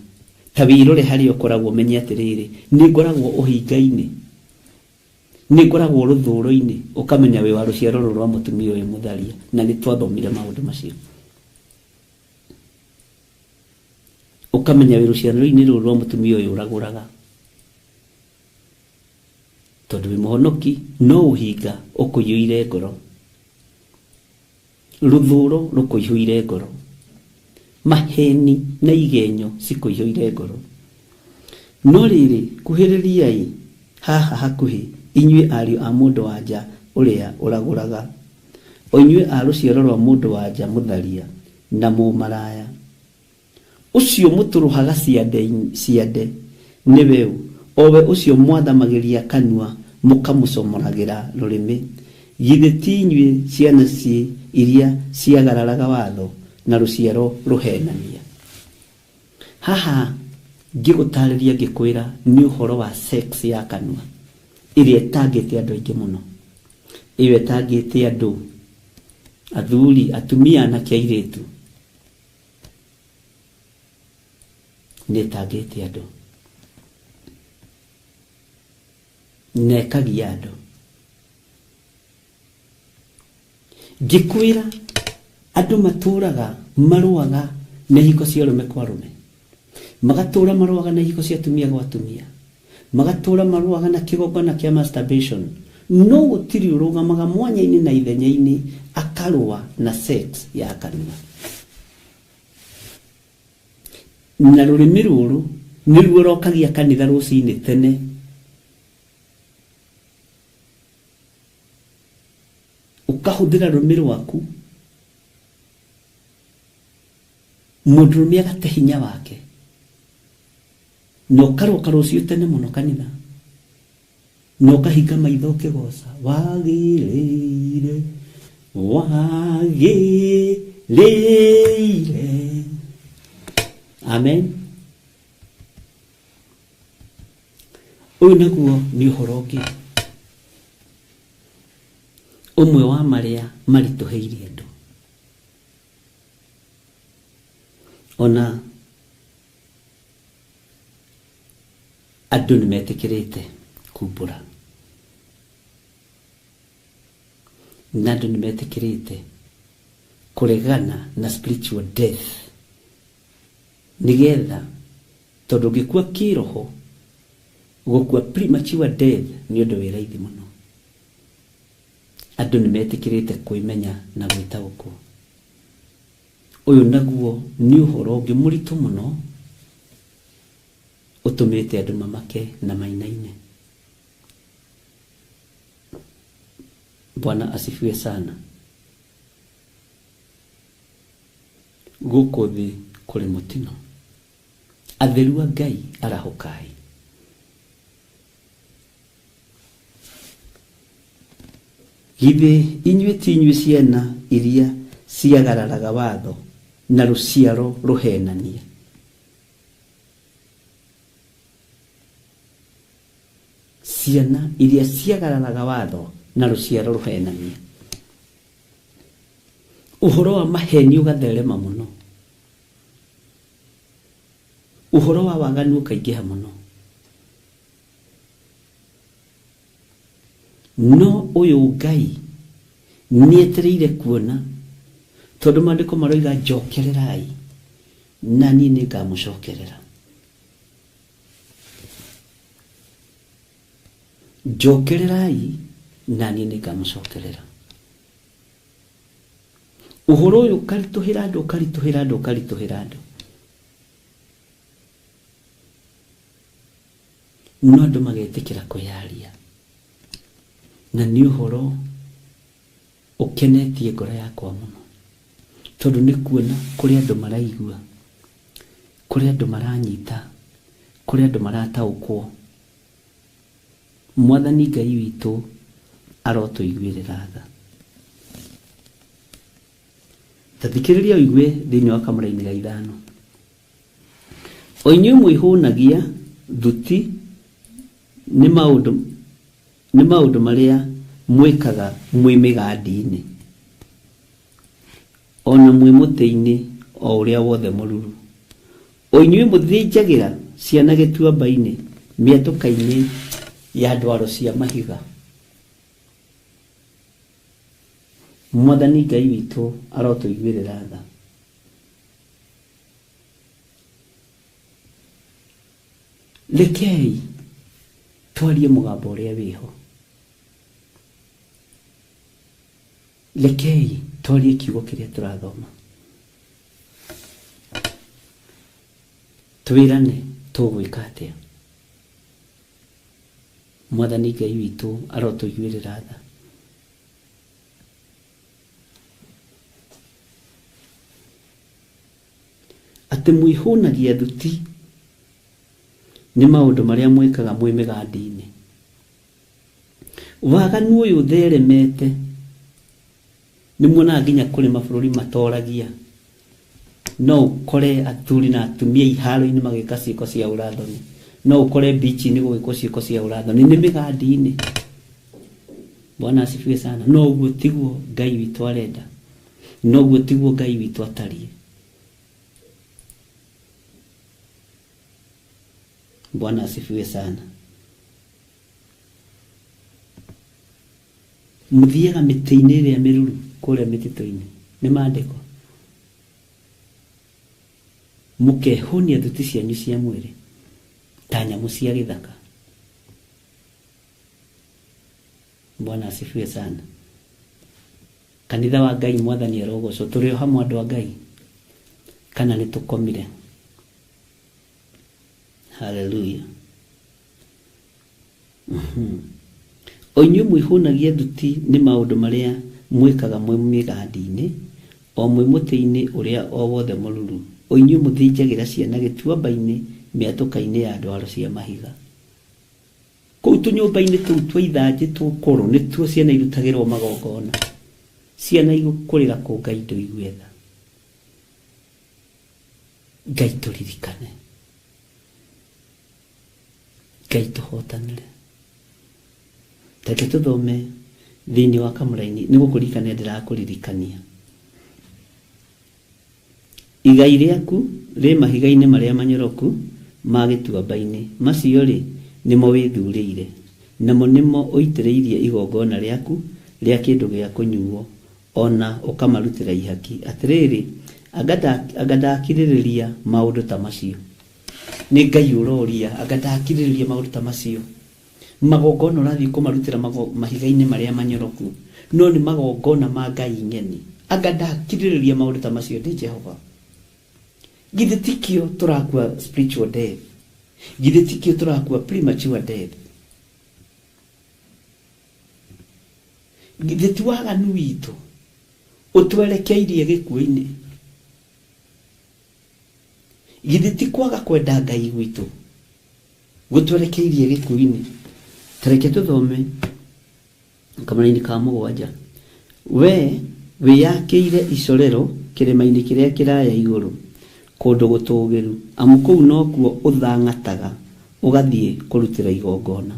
Ta wĩrore harĩa ũkoragwo ũmenye atĩrĩrĩ, nĩ ngoragwo ũhinga-inĩ, nĩ ngoragwo rũthũro-inĩ, ũkamenya wĩ wa rũciaro rũrũ rwa mũtumia ũyũ mũtharia, na nĩ twathomire maũndũ macio. Ũkamenya wĩ rũciaro-inĩ rũrũ rwa mũtumia ũyũ ũragũraga, tondũ wĩ mũhonoki, no ũhinga ũkũiyũire ngoro, rũthũro rũkũihũire ngoro, maheni na igenyo cikũihũire ngoro. No rĩrĩ, kuhĩrĩriai haha hakuhĩ inyuĩ ariũ a mũndũ wa nja ũrĩa ũragũraga, o inyuĩ a rũciaro rwa mũndũ wa nja mũtharia na mũmaraya. Ũcio mũtũrũhaga ciande nĩwe ũ, o we ũcio mwathamagĩria kanua mũkamũcomoragĩra rũrĩmĩ? Githĩ ti inyuĩ ciana iria ciagararaga watho na rũciaro rũhenania? Haha Ngĩgũtarĩria ngĩkwĩra nĩ ũhoro wa sex ya kanua ĩrĩa ĩtangĩte andũ aingĩ mũno, ĩyo ĩtangĩte andũ athuri, atumia, anake, airĩtu, nĩ ĩtangĩte andũ na ĩkagia andũ. Ngĩkwĩra andũ matũraga marũaga na ihiko cia arũme kwa arũme, magatũra marũaga na ihiko cia atumia gwa atumia, magatũra marũaga na kĩgongona kĩa masturbation, no gũtirĩ ũrũgamaga mwanya-inĩ na ithenya-inĩ akarũa na sex ya kanua. Na rũrĩmĩ rũrũ nĩruo rũrokagia kanitha rũcinĩ tene. Ũkahũthĩra rũrĩmĩ rwaku, mũndũrũme agate hinya wake, na ũkaroka rũciũ tene mũno kanitha, na ũkahinga maitho ũkĩgoca wagĩrĩire, wagĩrĩire. Amen. Ũyũ naguo nĩ ũhoro ũngĩ ũmwe wa marĩa maritũhĩire andũ. Ona andũ nĩ metĩkĩrĩte kumbũra, na andũ nĩ metĩkĩrĩte kũregana na spiritual death, nĩgetha tondũ ũngĩkua kĩroho, gũkua premature death nĩ ũndũ wĩ raithi mũno. Andũ nĩ metĩkĩrĩte kwĩmenya na gwĩtaũkwo. Ũyũ naguo nĩ ũhoro ũngĩ mũritũ mũno ũtũmĩte andũ mamake na mainaine. Bwana asifiwe sana. Gũkũ thĩ kũrĩ mũtino. Atheru a Ngai arahũkai. Githĩ inyuĩ ti inyuĩ ciana iria ciagararaga watho na rũciaro rũhenania? Ciana iria ciagararaga watho na rũciaro rũhenania. Ũhoro wa maheni ũgatherema mũno, ũhoro wa waganu ũkaingĩha mũno. No ũyũ Ngai nĩetereire kuona, tondũ maandĩko maroiga njokererai na niĩ nĩngamũcokerera. Njokererai na niĩ nĩngamũcokerera. Ũhoro ũyũ ũkaritũhĩra andũ, ũkaritũhĩra andũ, ũkaritũhĩra andũ. No andũ magetĩkĩra kwĩyaria. Na nĩ ũhoro ũkenetie ngoro yakwa mũno, tondũ nĩ kuona kũrĩ andũ maraigua, kũrĩ andũ maranyita, kũrĩ andũ marataũkwo. Mwathani Ngai witũ arotũiguĩrĩra tha. Ta thikĩrĩria ũigue thĩinĩ wa kamũraini ga ithano. O inyuĩ mwĩhũnagia thuti nĩ maũndũ nĩ maũndũ marĩa mwĩkaga mwĩ mĩgandi-inĩ, o na mwĩ mũtĩ-inĩ o ũrĩa wothe mũruru. O inyuĩ mũthĩnjagĩra ciana gĩtuamba-inĩ, mĩatũka-inĩ ya ndwaro cia mahiga. Mwathani Ngai witũ arotũiguĩrĩra tha. Rekei twarie mũgambo ũrĩa wĩho. Rekei twarie kiugo kĩrĩa tũrathoma. Twĩrane tũgwĩka atĩa. Mwathani Ngai witũ arotũiguĩrĩra tha. Atĩ mwĩhũnagia thuti nĩ maũndũ marĩa mwĩkaga mwĩ mĩgandi-inĩ. Waganu ũyũ ũtheremete nĩ muonaga nginya kũrĩ mabũrũri matoragia. No ũkore athuri na atumia iharo-inĩ magĩka ciĩko cia ũrathoni. No ũkore bichi-inĩ gũgĩkwo ciĩko cia ũrathoni, nĩ mĩgandi-inĩ. Bwana asifiwe sana. No ũguo tiguo Ngai witũ arenda, no ũguo tiguo Ngai witũ atariĩ. Bwana asifiwe sana. Mũthiaga mĩtĩ-inĩ ĩrĩa mĩruru kũrĩa mĩtitũ-inĩ, nĩ maandĩko, mũkehũnia thuti cianyu cia mwĩrĩ ta nyamũ cia gĩthaka. Bwana asifiwe sana. Kanitha wa Ngai, Mwathani arogocwo. Tũrĩ o hamwe andũ a Ngai, kana nĩ tũkomire? Haleluya. O inyuĩ mwĩhũnagia thuti nĩ maũndũ marĩa mwĩkaga mwĩ mĩgandi-inĩ, o mwĩ mũtĩ-inĩ ũrĩa o wothe mũruru, o inyuĩ mũthĩnjagĩra ciana gĩtuamba-inĩ, mĩatũka-inĩ ya ndwaro cia mahiga. Kũu tũnyũmba-inĩ tũu twa ithanjĩ tũkũrũ nĩtuo ciana irutagĩrwo magongona. Ciana igũkũrĩra kũ Ngai ndũigue tha. Ngai tũririkane, Ngai tũhotanĩre. Reke tũthome thĩinĩ wa kamũraini, nĩ gũkũririkania ndĩrakũririkania. Igai rĩaku rĩ mahiga-inĩ marĩa manyoroku ma gĩtuamba-inĩ, macio-rĩ, nĩmo wĩthurĩire, namo nĩmo ũitĩrĩirie igongona rĩaku rĩa kĩndũ gĩa kũnyuo, o na ũkamarutĩra ihaki. Atĩrĩrĩ, anga ndakirĩrĩria maũndũ ta macio? Nĩ Ngai ũroria, anga ndakirĩrĩria maũndũ ta macio? Magongona ũrathiĩ kũmarutĩra mahiga-inĩ marĩa manyoroku, no nĩ magongona ma Ngai ng'eni. Anga ndakirĩrĩria maũndũ ta macio ndĩ Jehova? Githĩ tikĩo tũrakua spiritual death? Githĩ tikĩo tũrakua premature death? Githĩ ti waganu witũ ũtwerekeirie gĩkuũ-inĩ? Githĩ ti kwaga kwenda Ngai gwitũ gũtwerekeirie gĩkuũ-inĩ? Tareke tũthome kamũraini ka 7. We wĩyakĩire icorero kĩrĩma-inĩ kĩrĩa kĩraya igũrũ, kũndũ gũtũũgĩru, amu kũu nokuo ũthang'ataga ũgathiĩ kũrutĩra igongona.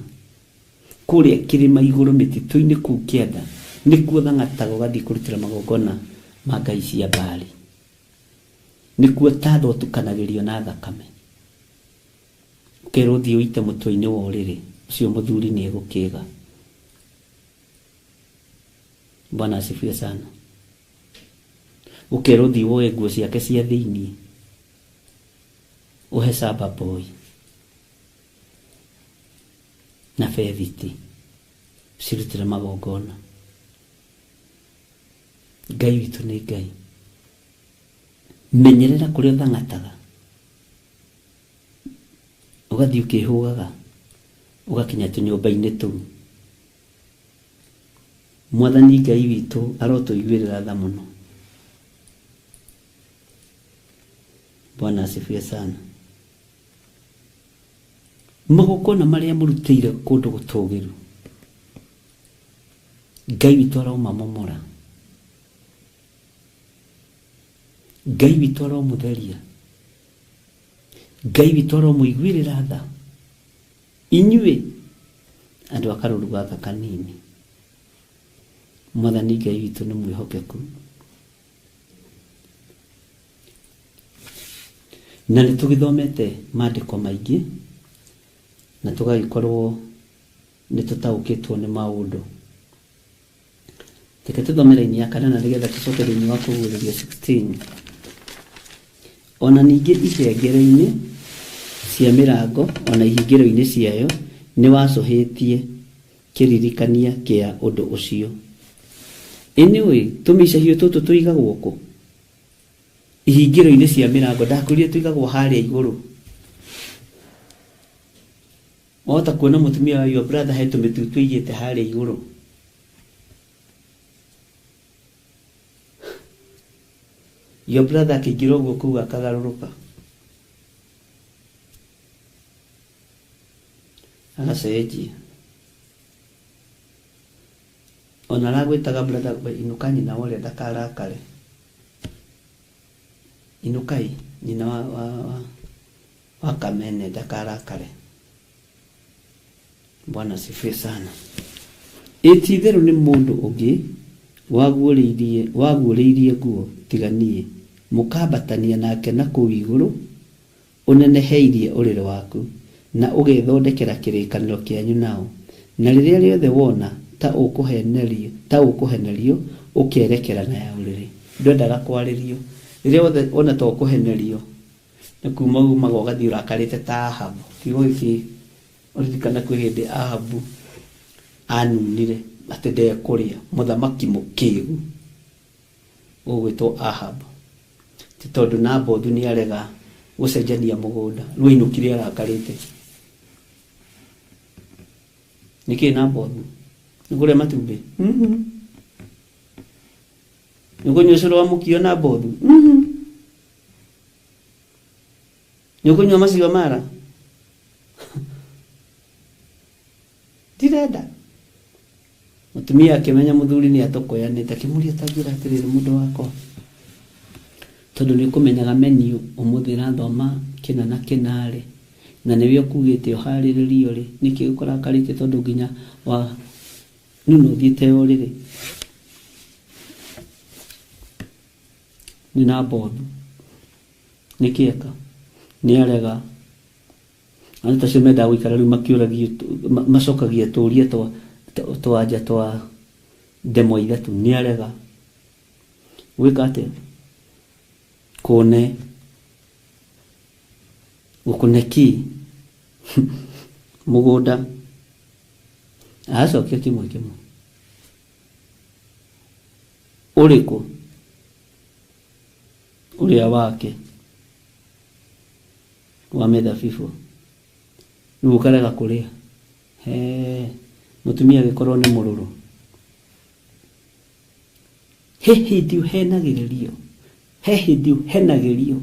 Kũrĩa kĩrĩma igũrũ mĩtitũ-inĩ kũu kĩanda nĩkuo ũthang'ataga ũgathiĩ kũrutĩra magongona ma ngai cia Baali. Nĩkuo tatha ũtukanagĩrio na thakame, ũkerwo ũthiĩ ũite mũtwe-inĩ wa ũrĩrĩ, ũcio mũthuri nĩ egũkĩga. Bwana asifiwe sana. Ũkerwo ũthiĩ woe nguo ciake cia thĩiniĩ ũhe saba boy na bethiti cirutĩre magongona. Ngai witũ nĩ Ngai. Menyerera kũrĩa ũthang'ataga, ũgathiĩ ũkĩhũgaga ũgakinya tũnyũmba-inĩ tũu. Mwathani Ngai witũ arotũiguĩrĩra tha mũno. Bwana asifiwe sana. Magongona marĩa mũrutĩire kũndũ gũtũũgĩru, Ngai witũ aromamomora, Ngai witũ aromũtheria, Ngai witũ aromũiguĩrĩra tha. Inyuĩ andũ a karũru gaka kanini, Mwathani Ngai witũ nĩ mwĩhokeku, na nĩ tũgĩthomete maandĩko maingĩ na tũgagĩkorwo nĩ tũtaũkĩtwo nĩ maũndũ. Reke tũthome raini ya 8 nĩgetha tũcoke thĩinĩ wa kũguũrĩrio 16. Ona ningĩ ihengere-inĩ cia mĩrango ona ihingĩro-inĩ ciayo nĩ wacũhĩtie kĩririkania kĩa ũndũ ũcio. Anyway, tũmĩcahio tũtũ tũigagwo kũ? Ihingĩro-inĩ cia mĩrango. Ndakwĩrire tũigagwo harĩa igũrũ. Wahota kuona mũtumia wa your brother he tũmĩtu tũigĩte harĩa igũrũ. Your brother akĩingĩra ũguo kũu akagarũrũka, agacenjia. Ona aragwĩtaga brother, we inũka nyina wa ũrĩa ndakarakare. Inukai nyina wa Kamene ndakarakare. Bwana asifiwe sana. Ĩ ti-itherũ nĩ mũndũ ũngĩ waguũrĩirie nguo tiga niĩ, mũkambatania nake na kũu igũrũ, ũneneheirie ũrĩrĩ waku, na ũgethondekera kĩrĩkanĩro kĩanyu nao. Na rĩrĩa rĩothe wona ta ũkũhenerio ũkerekera na ya ũrĩrĩ. Ndwendaga kwarĩrio. Rĩrĩa wothe wona ta ũkũhenerio, nĩ kuma umaga ũgathiĩ ũrakarĩte ta Ahabu. Kiugo gĩkĩ ũririkana kwĩ hĩndĩ Ahabu anunire atĩ ndekũrĩa, mũthamaki mũkĩgu ũgwĩtwo Ahabu. Ti tondũ Nabothu nĩ arega gũcenjania mũgũnda, rĩu ainũkire arakarĩte. Nĩkĩ Nabothu? Nĩ kũrĩa matumbĩ? Nĩ kũnyua ũcũrũ wa mũkio Nabothu? Nĩ ũkũnyua maciwa mara? Ndirenda. Mũtumia akĩmenya mũthuri nĩ atũkũyanĩte, akĩmũria ta njĩra atĩrĩrĩ mũndũ wakwa, tondũ nĩ ũkũmenyaga menu ũmũthĩ ĩrathoma kĩna na kĩna rĩ, na nĩwe ũkugĩte ũharĩrĩrio rĩ, nĩkĩ ũkũrakarĩte tondũ nginya wa nuna ũthiĩte ũrĩrĩ? Nĩ Nabothu. Nĩkĩ eka? Nĩ arega. Andũ ta acio mendaga gũikara rĩu makĩũragio, macokagia tũũria twa nja twa ndemwa ithatũ. Nĩ arega. Gwĩka atĩa? Kũne. Gũkũne kĩ? Mũgũnda. Acokia kĩmwe kĩmwe. Ũrĩkũ? Ũrĩa wake wa mĩthabibũ. Rĩu ũkarega kũrĩa. He, mũtumia agĩkorwo nĩ mũrũrũ. He hĩndĩ ũhenagĩrĩrio, he hĩndĩ ũhenagĩrio,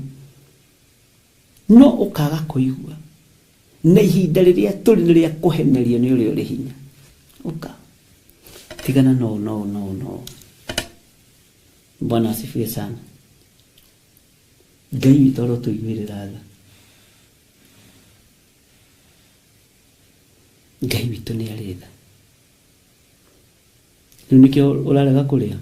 no ũkaga kũigua. Na ihinda rĩrĩa tũrĩ nĩ rĩa kũhenerio nĩ ũrĩa ũrĩ hinya. Ũka. Tigana no no no no. Bwana asifiwe sana. Ngai witũ arotũiguĩrĩra tha. Ngai witũ nĩ arĩ tha. Rĩu nĩkĩo ũrarega kũrĩa?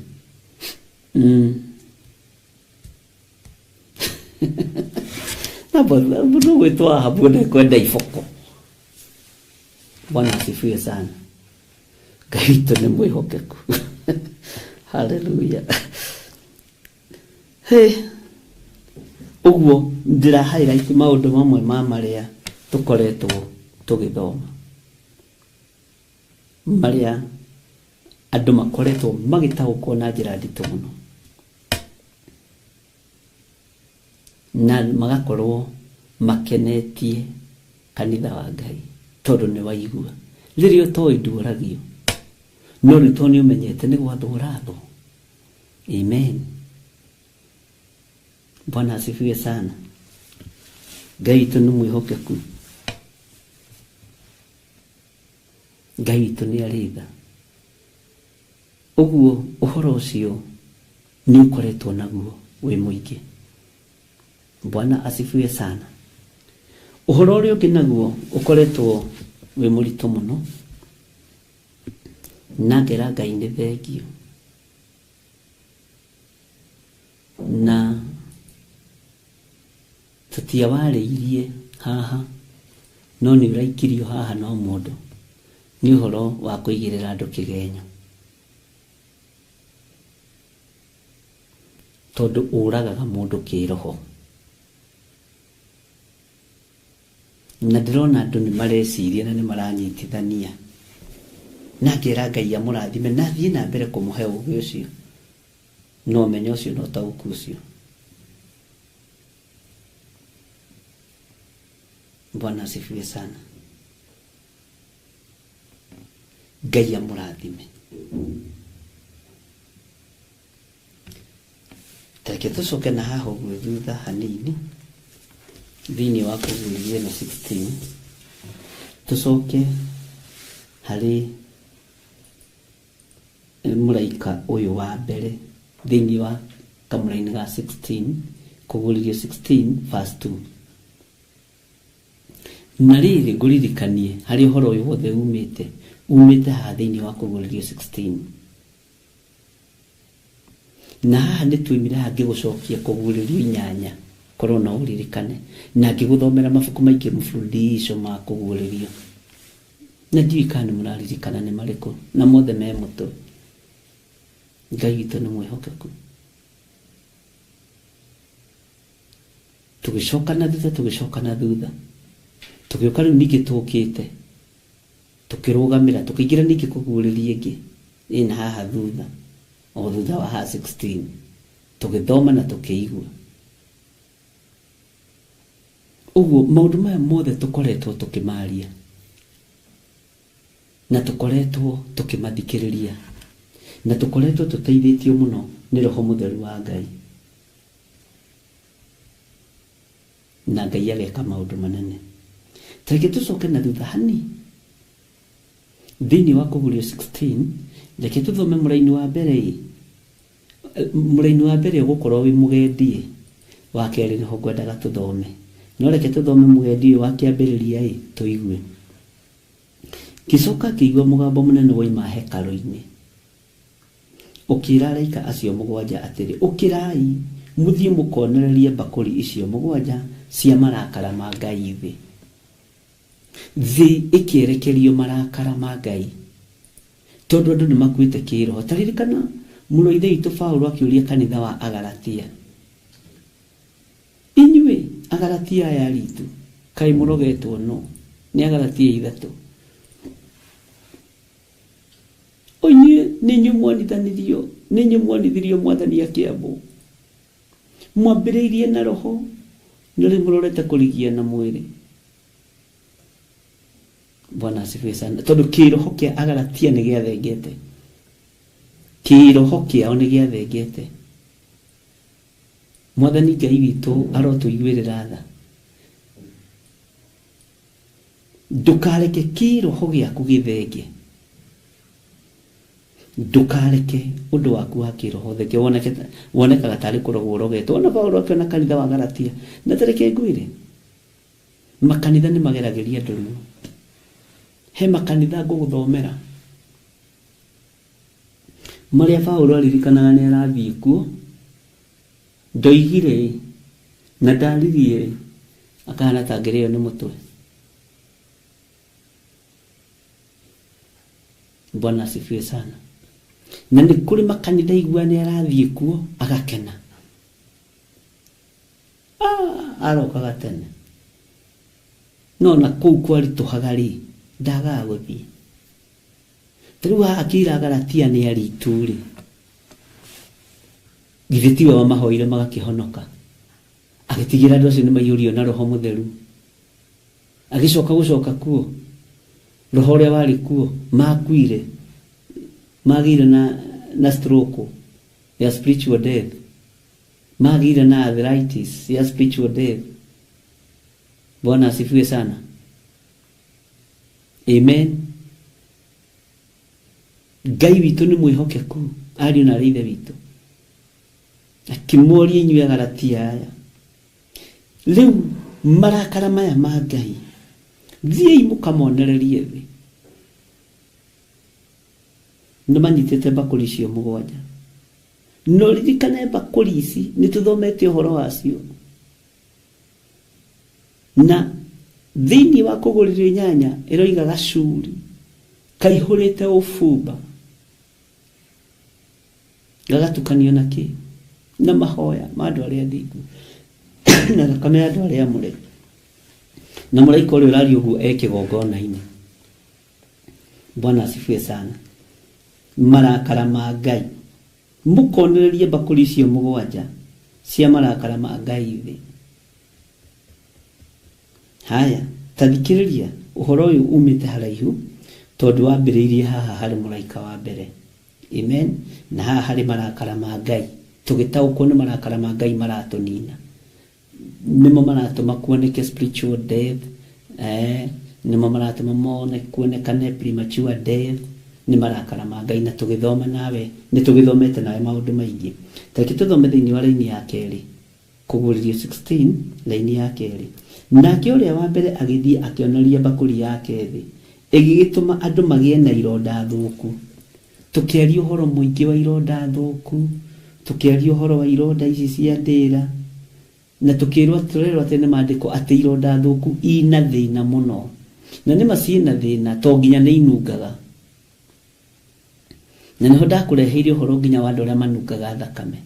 Nabothu gwĩtwo Ahabu ndekwenda iboko. Bwana asifiwe sana. Ngai witũ nĩ mwĩhokeku. Hallelujah. Hey. Ũguo ndĩra highlight maũndũ mamwe ma marĩa tũkoretwo tũgĩthoma, marĩa andũ makoretwo magĩtaũkwo na njĩra nditũ mũno, na magakorwo makenetie kanitha wa Ngai tondũ nĩ waigua. Rĩrĩa ũtoĩ nduoragio, no rĩu tondũ nĩ ũmenyete nĩ gwathwo ũrathwo. Amen. Bwana asifiwe sana. Ngai witũ nĩ mwĩhokeku. Ngai witũ nĩ arĩ tha. Ũguo ũhoro ũcio nĩ ũkoretwo naguo wĩ mũingĩ. Bwana asifiwe sana. Ũhoro ũrĩa ũngĩ naguo ũkoretwo wĩ mũritũ mũno, na ngera Ngai nĩ thengio, na tũtiawarĩirie haha, no nĩ ũraikirio haha no mũndũ. Nĩ ũhoro wa kũigĩrĩra andũ kĩgenyo, tondũ ũragaga mũndũ kĩroho. Na ndĩrona andũ nĩ mareciria na nĩ maranyitithania, na ngera Ngai amũrathime na athiĩ na mbere kũmũhe ũũgĩ ũcio, na ũmenyo ũcio na ũtaũku ũcio. Bwana asifiwe sana. Ngai amũrathime. Tareke tũcoke na haha ũguo thutha hanini thĩinĩ wa kũguũrĩrio ĩno 16, tũcoke harĩ mũraika ũyũ wa mbere thĩinĩ wa kamũraini ga 16. Kũguũrĩrio 16 verse 2. Na rĩrĩ ngũririkanie harĩa ũhoro ũyũ wothe umĩte, umĩte haha thĩinĩ wa Kũguũrĩrio 16. Na haha nĩ tuoimire haha ngĩgũcokia Kũguũrĩrio 8, korwo no ũririkane, na ngĩgũthomera mabuku maingĩ mfululizo ma Kũguũrĩrio. Na ndiũĩ kana nĩ mũraririkana nĩ marĩkũ, na mothe me mũtwe. Ngai witũ nĩ mwĩhokeku. Tũgĩcoka na thutha, tũgĩcoka na thutha, tũgĩũka rĩu ningĩ tũkĩte, tũkĩrũgamĩra, tũkĩingĩra ningĩ Kũguũrĩrio ĩngĩ ĩna haha thutha, o thutha wa haha 16, tũgĩthoma na tũkĩigua. Ũguo maũndũ maya mothe tũkoretwo tũkĩmaria na tũkoretwo tũkĩmathikĩrĩria na tũkoretwo tũteithĩtio mũno nĩ Roho Mũtheru wa Ngai, na Ngai ageka maũndũ manene. Tareke tũcoke na thutha hani thĩinĩ wa Kũguũrĩrio 16, reke tũthome mũraini wa mbere ĩ. Mũraini wa mbere ũgũkorwo wĩ mũgendi, wa kerĩ nĩho ngwendaga tũthome, no reke tũthome mũgendi ũyũ wa kĩambĩrĩria ĩ, tũigue. Ngĩcoka ngĩigua mũgambo mũnene woima hekarũ-inĩ ũkĩra araika acio mũgwanja atĩrĩ, ũkĩrai mũthiĩ mũkonererie mbakũri icio mũgwanja cia marakara ma Ngai thĩ. Thĩ ĩkĩerekerio marakara ma Ngai, tondũ andũ nĩ makuĩte kĩĩroho. Ta ririkana mũrũ wa Ithe witũ Paũlũ akĩũria kanitha wa Agalatia, inyuĩ Agalatia aya aritũ, kaĩ mũrogetwo no? Nĩ Agalatia 3. Inyuĩ nĩ inyuĩ mwanithanirio, nĩ inyuĩ mwanithirio Mwathani akĩambwo. Mwambĩrĩirie na roho, no rĩu mũrorete kũrigia na mwĩrĩ. Bwana asifiwe sana. Tondũ kĩĩroho kĩa Agalatia nĩ gĩathengete, kĩĩroho kĩao nĩ gĩathengete. Mwathani Ngai witũ arotũiguĩrĩra tha. Ndũkareke kĩĩroho gĩaku gĩthenge, ndũkareke ũndũ waku wa kĩĩroho ũthenge, wonekaga tarĩ kũrogwo ũrogetwo. Ona Paũlũ akĩona kanitha wa Galatia, na tareke ngwĩre, makanitha nĩ mageragĩria andũ ruo. He makanitha ngũgũthomera marĩa Paũlũ aririkanaga nĩ arathiĩ kuo, ndoigire na ndaririe, akahana ta angĩrĩo nĩ mũtwe. Bwana asifiwe sana. Na nĩ kũrĩ makanitha igua nĩ arathiĩ kuo agakena, arokaga tene, no na kũu kwaritũhaga rĩ, ndagaga gũthiĩ. Ta rĩu haha akĩira Galatia nĩ aritũ rĩ, githĩ tiwe wamahoire magakĩhonoka, agĩtigĩra andũ acio nĩ maiyũrio na Roho Mũtheru, agĩcoka gũcoka kuo roho ũrĩa warĩ kuo, makuire, magĩire na stroke ya spiritual death, magĩire na arthritis ya spiritual death. Bwana asifiwe sana. Amen. Ngai witũ nĩ mwĩhokeku, ariũ na aarĩ a Ithe witũ. Akĩmoria inyuĩ Agalatia aya, rĩu marakara maya ma Ngai, thiĩi mũkamonererie thĩ. Nĩ manyitĩte mbakũri icio mũgwanja. No ririkane mbakũri ici nĩ tũthomete ũhoro wacio, na thĩinĩ wa Kũguũrĩrio 8 ĩroiga gacuri kaihũrĩte ũbumba gagatukanio na kĩ? Na mahoya ma andũ arĩa athingu na thakame ya andũ arĩa amũre. Na mũraika ũrĩa ũraria ũguo e kĩgongona-inĩ. Bwana asifiwe sana. Marakara ma Ngai, mũkonererie mbakũri icio mũgwanja cia marakara ma Ngai thĩ. Haya, ta thikĩrĩria ũhoro ũyũ umĩte haraihu, tondũ wambĩrĩirie haha harĩ mũraika wa mbere. Amen. Na haha harĩ marakara ma Ngai, tũgĩtaũkwo nĩ marakara ma Ngai maratũnina, nĩmo maratũma kuoneke spiritual death, nĩmo maratũma mone kuonekane premature death, nĩ marakara ma Ngai. Na tũgĩthoma nawe, nĩ tũgĩthomete nawe maũndũ maingĩ. Tareke tũthome thĩinĩ wa raini ya kerĩ, Kũguũrĩrio 16 raini ya kerĩ. Nake ũrĩa wa mbere agĩthiĩ akĩonoria mbakũri yake thĩ, ĩgĩgĩtũma andũ magĩe na ironda thũku. Tũkĩaria ũhoro mũingĩ wa ironda thũku, tũkĩaria ũhoro wa ironda ici cia ndĩra, na tũkĩrwo tũrerwo atĩ nĩ maandĩko atĩ ironda thũku ina thĩna mũno. Na nĩma ciĩna thĩna to nginya nĩ inungaga. Na nĩho ndakũreheire ũhoro nginya wa andũ arĩa manungaga thakame.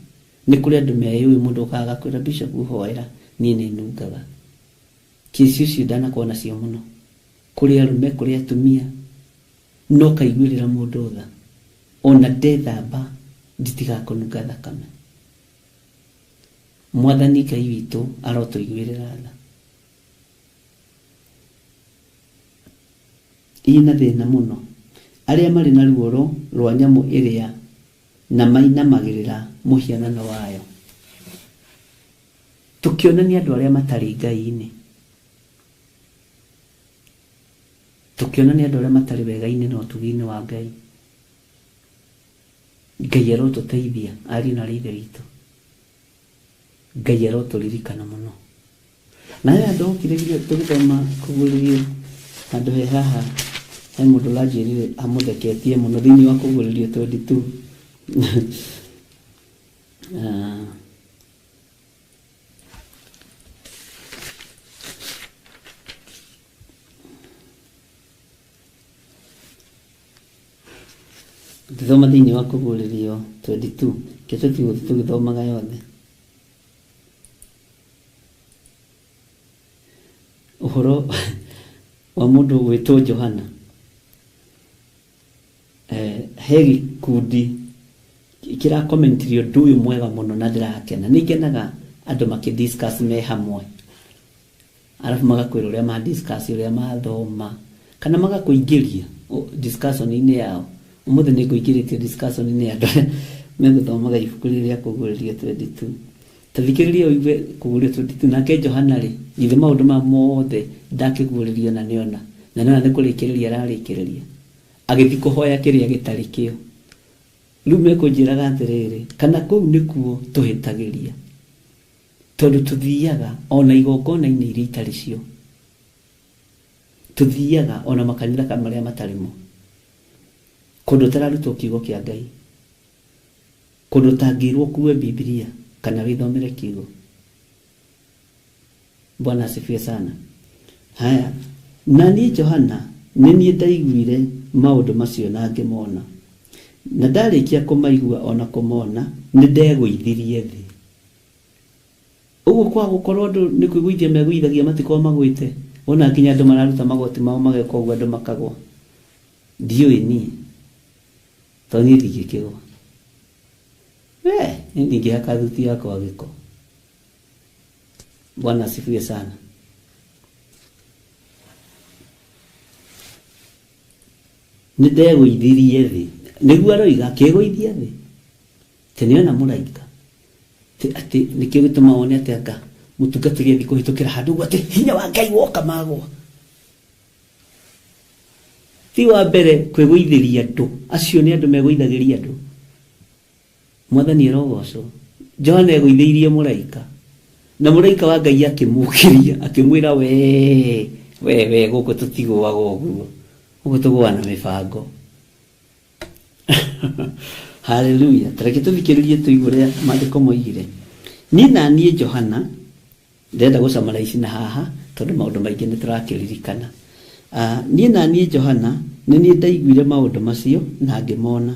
Nĩ kũrĩ andũ meyũĩ mũndũ okaga agakwĩra Bishop hoera niĩ nĩ nungaga. Kĩci ũcio ndanakorwo nacio mũno. Kũrĩ arũme, kũrĩ atumia, no kaiguĩrĩra mũndũ tha. Ona ndethamba nditigaga kũnunga thakame. Mwathani Ngai witũ arotũiguĩrĩra tha. Ina thĩna mũno. Arĩa marĩ na ruoro rwa nyamũ ĩrĩa na mainamagĩrĩra mũhianano wayo. Tũkĩonania andũ arĩa matarĩ Ngai-inĩ. Tũkĩonania andũ arĩa matarĩ wega-inĩ na ũtugi-inĩ wa Ngai. Ngai arotũteithia ariũ na arĩ ithe witũ. Ngai arotũririkana mũno. Na he handũ hokire tũgĩthoma kũguũrĩrio handũ he haha he mũndũ ũranjĩrire amũtheketie mũno thĩinĩ wa kũguũrĩrio 22. Ah. Ngĩthoma thĩinĩ wa kũguũrĩrio 22 kĩo tũtigũthiĩ tũgĩthomaga yothe. Ũhoro wa mũndũ ũgwĩtwo Johana. He gĩkundi kĩrakomentirie ũndũ ũyũ mwega mũno na ndĩrakena. Nĩ ngenaga andũ makĩ discuss me hamwe. Arabu magakwĩra ũrĩa ma discuss, ũrĩa mathoma, kana magakũingĩria discussion-inĩ yao. Ũmũthĩ nĩ ngũingĩrĩtie discussion-inĩ ya andũ arĩa megũthomaga ibuku rĩrĩ rĩa Kũguũrĩrio 22. Ta thikĩrĩria ũigue Kũguũrĩrio 22. Nake Johana rĩ, githĩ maũndũ maya mothe ndakĩguũrĩrio na nĩona, na nĩona nĩ kũrĩkĩrĩria ararĩkĩrĩria, agĩthiĩ kũhoya kĩrĩa gĩtarĩ kĩo. Rĩu mekũnjĩraga atĩrĩrĩ, kana kũu nĩkuo tũhĩtagĩria. Tondũ tũthiaga o na igongona-inĩ iria itarĩ cio. Tũthiaga o na makanitha marĩa matarĩ mo. Kũndũ ũtararutwo kiugo kĩa Ngai. Kũndũ ũtangĩrwo ũkue Bibilia kana wĩthomere kiugo. Bwana asifiwe sana. Haya, na niĩ Johana nĩ niĩ ndaiguire maũndũ macio na ngĩmona. Na ndarĩkia kũmaigua o na kũmona, nĩ ndegũithirie thĩ. Ũguo kwaga gũkorwo andũ nĩ kwĩgũithia megũithagia matikorwo magwĩte. Wona nginya andũ mararuta magoti mao mageka ũguo andũ makagwa. Ndiũĩ niĩ. Tondũ niĩ ndingĩkĩgwa. We, niĩ ndingĩhaka thuti yakwa gĩko. Bwana asifiwe sana. Nĩ ndegũithirie thĩ. Nĩguo aroiga akĩgũithia thĩ. Atĩ nĩona mũraika. Atĩ atĩ nĩkĩo gĩtũma wone atĩ anga mũtungatĩri athiĩ kũhĩtũkĩra handũ ũguo atĩ hinya wa Ngai woka magwa. Ti wa mbere kwĩgũithĩria andũ. Acio nĩ andũ megũithagĩria andũ. Mwathani arogocwo. Johana egũithĩirie mũraika. Na mũraika wa Ngai akĩmũkĩria, akĩmwĩra we, we, we, gũkũ tũtigũaga ũguo. Gũkũ tũgũaga na mĩbango. Haleluya. Tareke tũthikĩrĩrie tũigue ũrĩa maandĩko moigire. Niĩ na niĩ Johana, ndĩrenda gũcamara ici na haha tondũ maũndũ maingĩ nĩ tũrakĩririkana. Ah, niĩ na niĩ Johana nĩ niĩ ndaiguire maũndũ macio na ngĩmona.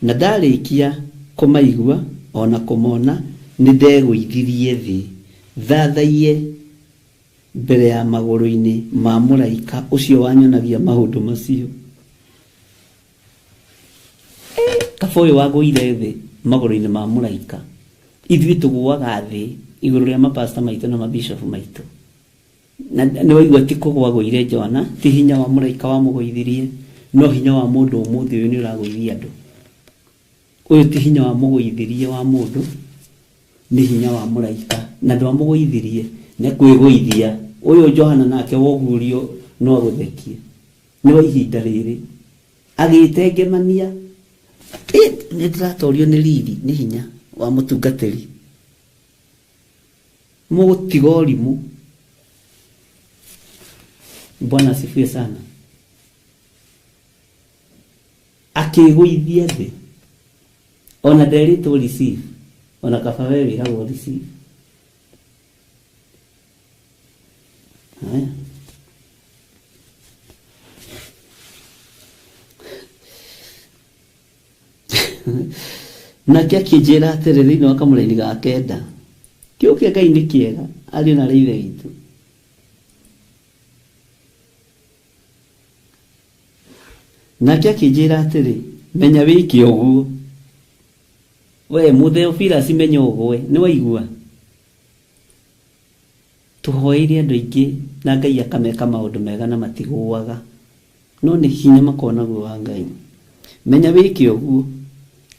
Na ndarĩkia kũmaigua o na kũmona, nĩ ndegũithirie thĩ thathaiye mbere ya magũrũ-inĩ ma mũraika ũcio wanyonagia maũndũ macio. Kaba ũyũ wagũire thĩ magũrũ-inĩ ma mũraika. Ithuĩ tũgũaga thĩ igũrũ rĩa mapasta maitũ na mabishopu maitũ. Na nĩ waigua ti kũgũa agũire Johana, ti hinya wa mũraika wamũgũithirie, no hinya wa mũndũ ũmũthĩ ũyũ nĩ ũragũithia andũ. Ũyũ ti hinya wa mũgũithirie wa mũndũ, nĩ hinya wa mũraika. Na ndwamũgũithirie, nĩ kwĩgũithia. Ũyũ Johana nake woguũrio no agũthekie. Nĩ wa ihinda rĩrĩ. Agĩtengemania, ĩ nĩ ndĩratorio nĩ riri, nĩ hinya wa mũtungatĩri. Mũgũtiga ũrimũ. Bwana asifiwe sana. Akĩgũithia thĩ. Ona nderĩtwo receive. Ona kaba we wĩragwo receive. Haya. Nake akĩnjĩra atĩrĩ thĩinĩ wa kamũraini ga kenda, kĩo kĩa Ngai nĩ kĩega ariũ na arĩ ithe witũ. Nake akĩnjĩra atĩrĩ, menya wĩke ũguo. We Mũtheofilus menya ũgwe, nĩ waigua? Tũhoeire andũ aingĩ na Ngai akameka maũndũ mega na matigũaga. No nĩ hinya makoragwo naguo wa Ngai. Menya wĩke ũguo.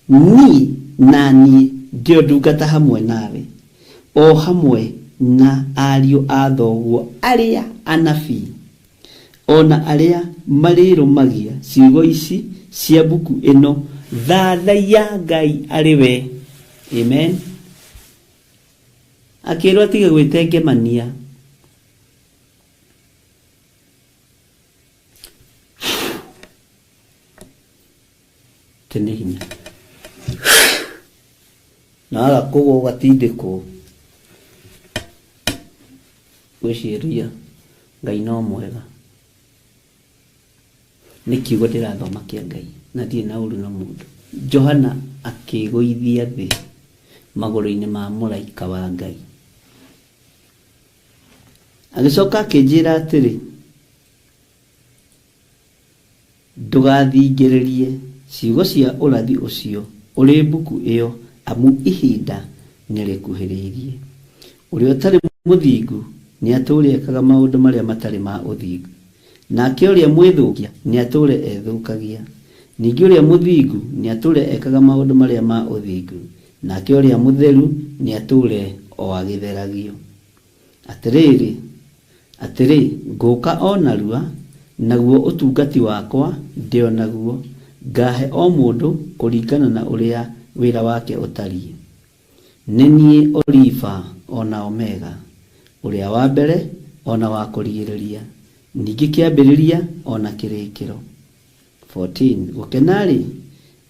Niĩ na niĩ ndĩ o ndungata hamwe nawe, o hamwe na ariũ a thoguo arĩa anabii, o na arĩa marĩrũmagia ciugo ici cia mbuku ĩno, thathaiya Ngai arĩ we. Amen. Akĩrwo atige gwĩtengemania. Tene hinya. Na waga kũgwa ũgatindĩkwo. Gwĩciria Ngai no mwega. Nĩ kiugo ndĩrathoma kĩa Ngai na ndirĩ na ũru na mũndũ. Johana akĩgũithia thĩ magũrũ-inĩ ma mũraika wa Ngai. Agĩcoka akĩnjĩra atĩrĩ, ndũgathingĩrĩrie ciugo cia ũrathi ũcio ũrĩ mbuku ĩyo, amu ihinda nĩrĩkuhĩrĩirie. Ũrĩa ũtarĩ mũthingu nĩatũũre ekaga maũndũ marĩa matarĩ ma ũthingu, nake ũrĩa mwĩthũkia nĩatũũre ethũkagia. Ningĩ ũrĩa mũthingu nĩatũũre ekaga maũndũ marĩa ma ũthingu, nake ũrĩa mũtheru nĩatũũre o agĩtheragio. Atĩrĩrĩ, atĩrĩ, ngũka o narua, naguo ũtungati wakwa ndĩ o naguo, ngahe o mũndũ kũringana na ũrĩa wĩra wake ũtariĩ. Nĩ niĩ Oliva o na Omega, ũrĩa wa mbere o na wa kũrigĩrĩria, ningĩ kĩambĩrĩria o na kĩrĩkĩro. 14. Gũkena-rĩ,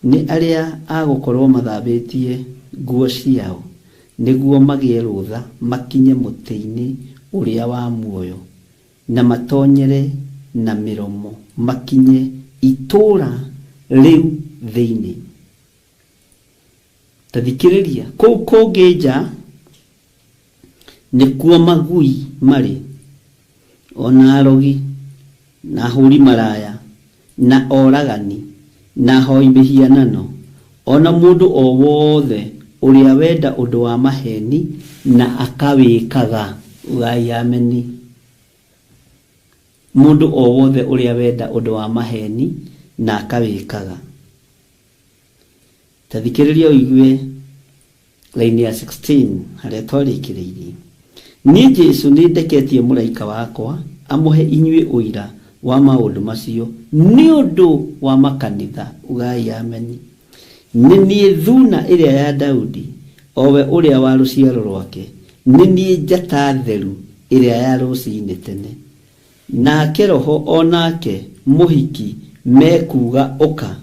nĩ arĩa a gũkorwo mathambĩtie nguo ciao, nĩguo magĩe rũtha makinye mũtĩ-inĩ ũrĩa wa muoyo, na matonyere na mĩromo makinye itũũra rĩu thĩinĩ. Ta thikĩrĩria, kũu kũngĩ nja nĩkuo magui marĩ, ona arogi, na ahũri maraya, na oragani, na ahoi mĩhianano, ona mũndũ o wothe ũrĩa wenda ũndũ wa maheni na akawĩkaga. Ugai ameni. Mũndũ o wothe ũrĩa wenda ũndũ wa maheni na akawĩkaga. Ta thikĩrĩria ũigue line ya 16 harĩa twarĩkĩrĩirie. Niĩ Jesũ nĩ ndeketie mũraika wakwa amũhe inyuĩ ũira wa maũndũ macio nĩ ũndũ wa makanitha. Ugai ameni. Nĩ niĩ thuna ĩrĩa ya Daudi, o we ũrĩa wa rũciaro rwake. Nĩ niĩ njata theru ĩrĩa ya rũcinĩ tene. Nake roho o nake mũhiki mekuuga ũka,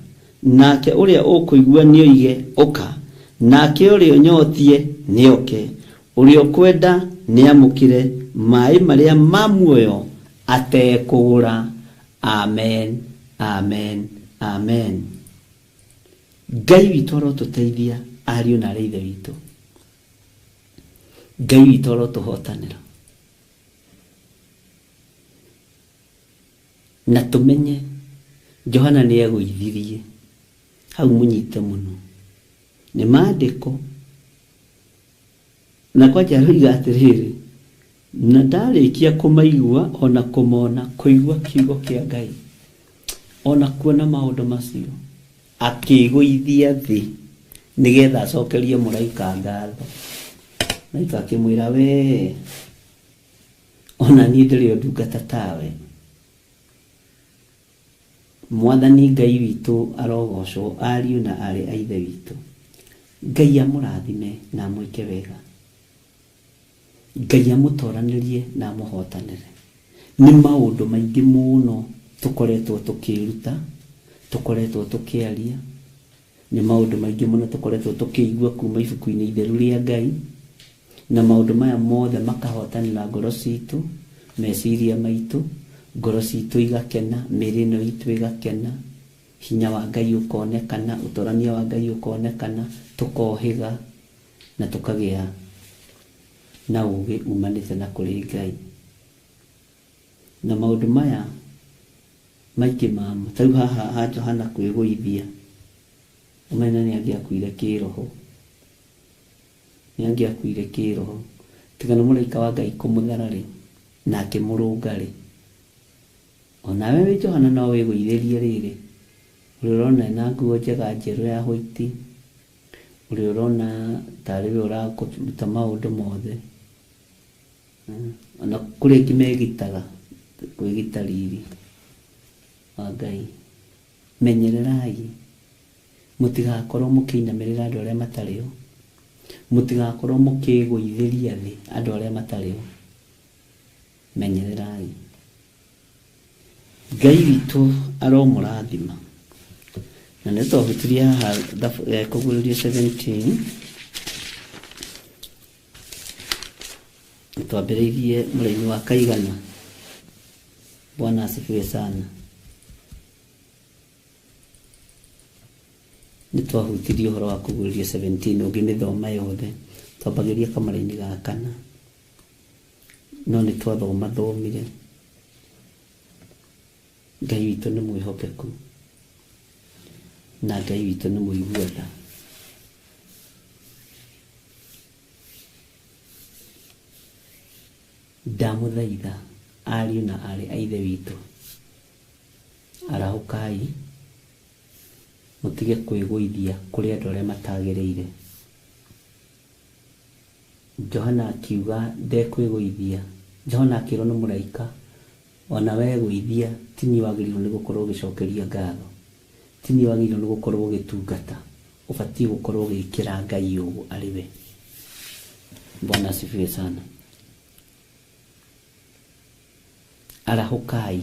nake ũrĩa ũkũigua nĩoige ũka, nake ũrĩa ũnyotie nĩoke, ũrĩa ũkwenda nĩamũkĩre maĩ marĩa ma muoyo atekũgũra. Amen, amen, amen. Ngai witũ arotũteithia ariũ na arĩ ithe witũ. Ngai witũ arotũhotanĩra. Na tũmenye Johana nĩegũithirie hau mũnyite mũno. Nĩ maandĩko. Na kwanja aroiga atĩrĩrĩ, na ndarĩkia kũmaigua ona kũmona, kũigua kiugo kĩa Ngai, ona kuona maũndũ macio, akĩgũithia thĩ nĩgetha acokerie mũraika ngatho. Mũraika akĩmwĩra, we ona niĩ ndĩrĩ o ndungata tawe. Mwathani Ngai witũ arogocwo, ariũ na aarĩ a ithe witũ. Ngai amũrathime na amwĩke wega. Ngai amũtoranĩrie na amũhotanĩre. Nĩ maũndũ maingĩ mũno tũkoretwo tũkĩruta, tũkoretwo tũkĩaria, nĩ maũndũ maingĩ mũno tũkoretwo tũkĩigua kuma ibuku-inĩ itheru rĩa Ngai, na maũndũ maya mothe makahotanĩra ngoro citũ, meciria maitũ, ngoro citũ igakena, mĩĩrĩ ĩno itũ ĩgakena, hinya wa Ngai ũkonekana, ũtorania wa Ngai ũkonekana, tũkohĩga na tũkagĩa na ũgĩ umanĩte na kũrĩ Ngai. Na maũndũ maya maingĩ mamo, ta rĩu haha ha Johana kwĩgũithia, ũmenya nĩ angĩakuire kĩroho, nĩ angĩakuire kĩroho, tiga nĩ mũraika wa Ngai kũmũthara-rĩ, na akĩmũrũnga-rĩ, onawe wĩ Johana no wĩgũithĩrie rĩrĩ, ũrĩa ũrona ena nguo njega njerũ ya white, ũrĩa ũrona tarĩ we ũrakũruta maũndũ mothe, ona kũrĩ angĩ megitaga kwĩgita riri wa Ngai. Menyererai mũtigakorwo mũkĩinamĩrĩra andũ arĩa matarĩ ho, mũtigakorwo mũkĩgũithĩria thĩ andũ arĩa matarĩ ho. Menyererai. Ngai witũ aromũrathima. Na nĩ twahutirie haha kũguũrĩrio 17, twambĩrĩirie mũraini wa kaigana. Bwana asifiwe sana. Nĩ twahutirie ũhoro wa kũguũrĩrio 17, ũngĩmĩthoma yothe twambagĩria kamũraini ga kana, no nĩ twathomathomire. Ngai witũ nĩ mwĩhokeku na Ngai witũ nĩ mũigua tha. Ndamũthaitha ariũ na aarĩ a Ithe witũ, arahũkai mũtige kwĩgũithia kũrĩ andũ arĩa matagĩrĩire. Johana akiuga ndekwĩgũithia. Johana akĩrwo nĩ mũraika, ona wegũithia ti niĩ wagĩrĩirwo nĩ gũkorwo ũgĩcokeria ngatho, ti niĩ wagĩrĩirwo nĩ gũkorwo ũgĩtungata, ũbatiĩ gũkorwo ũgĩkĩra Ngai ũũ arĩ we. Bwana asifiwe sana. Arahũkai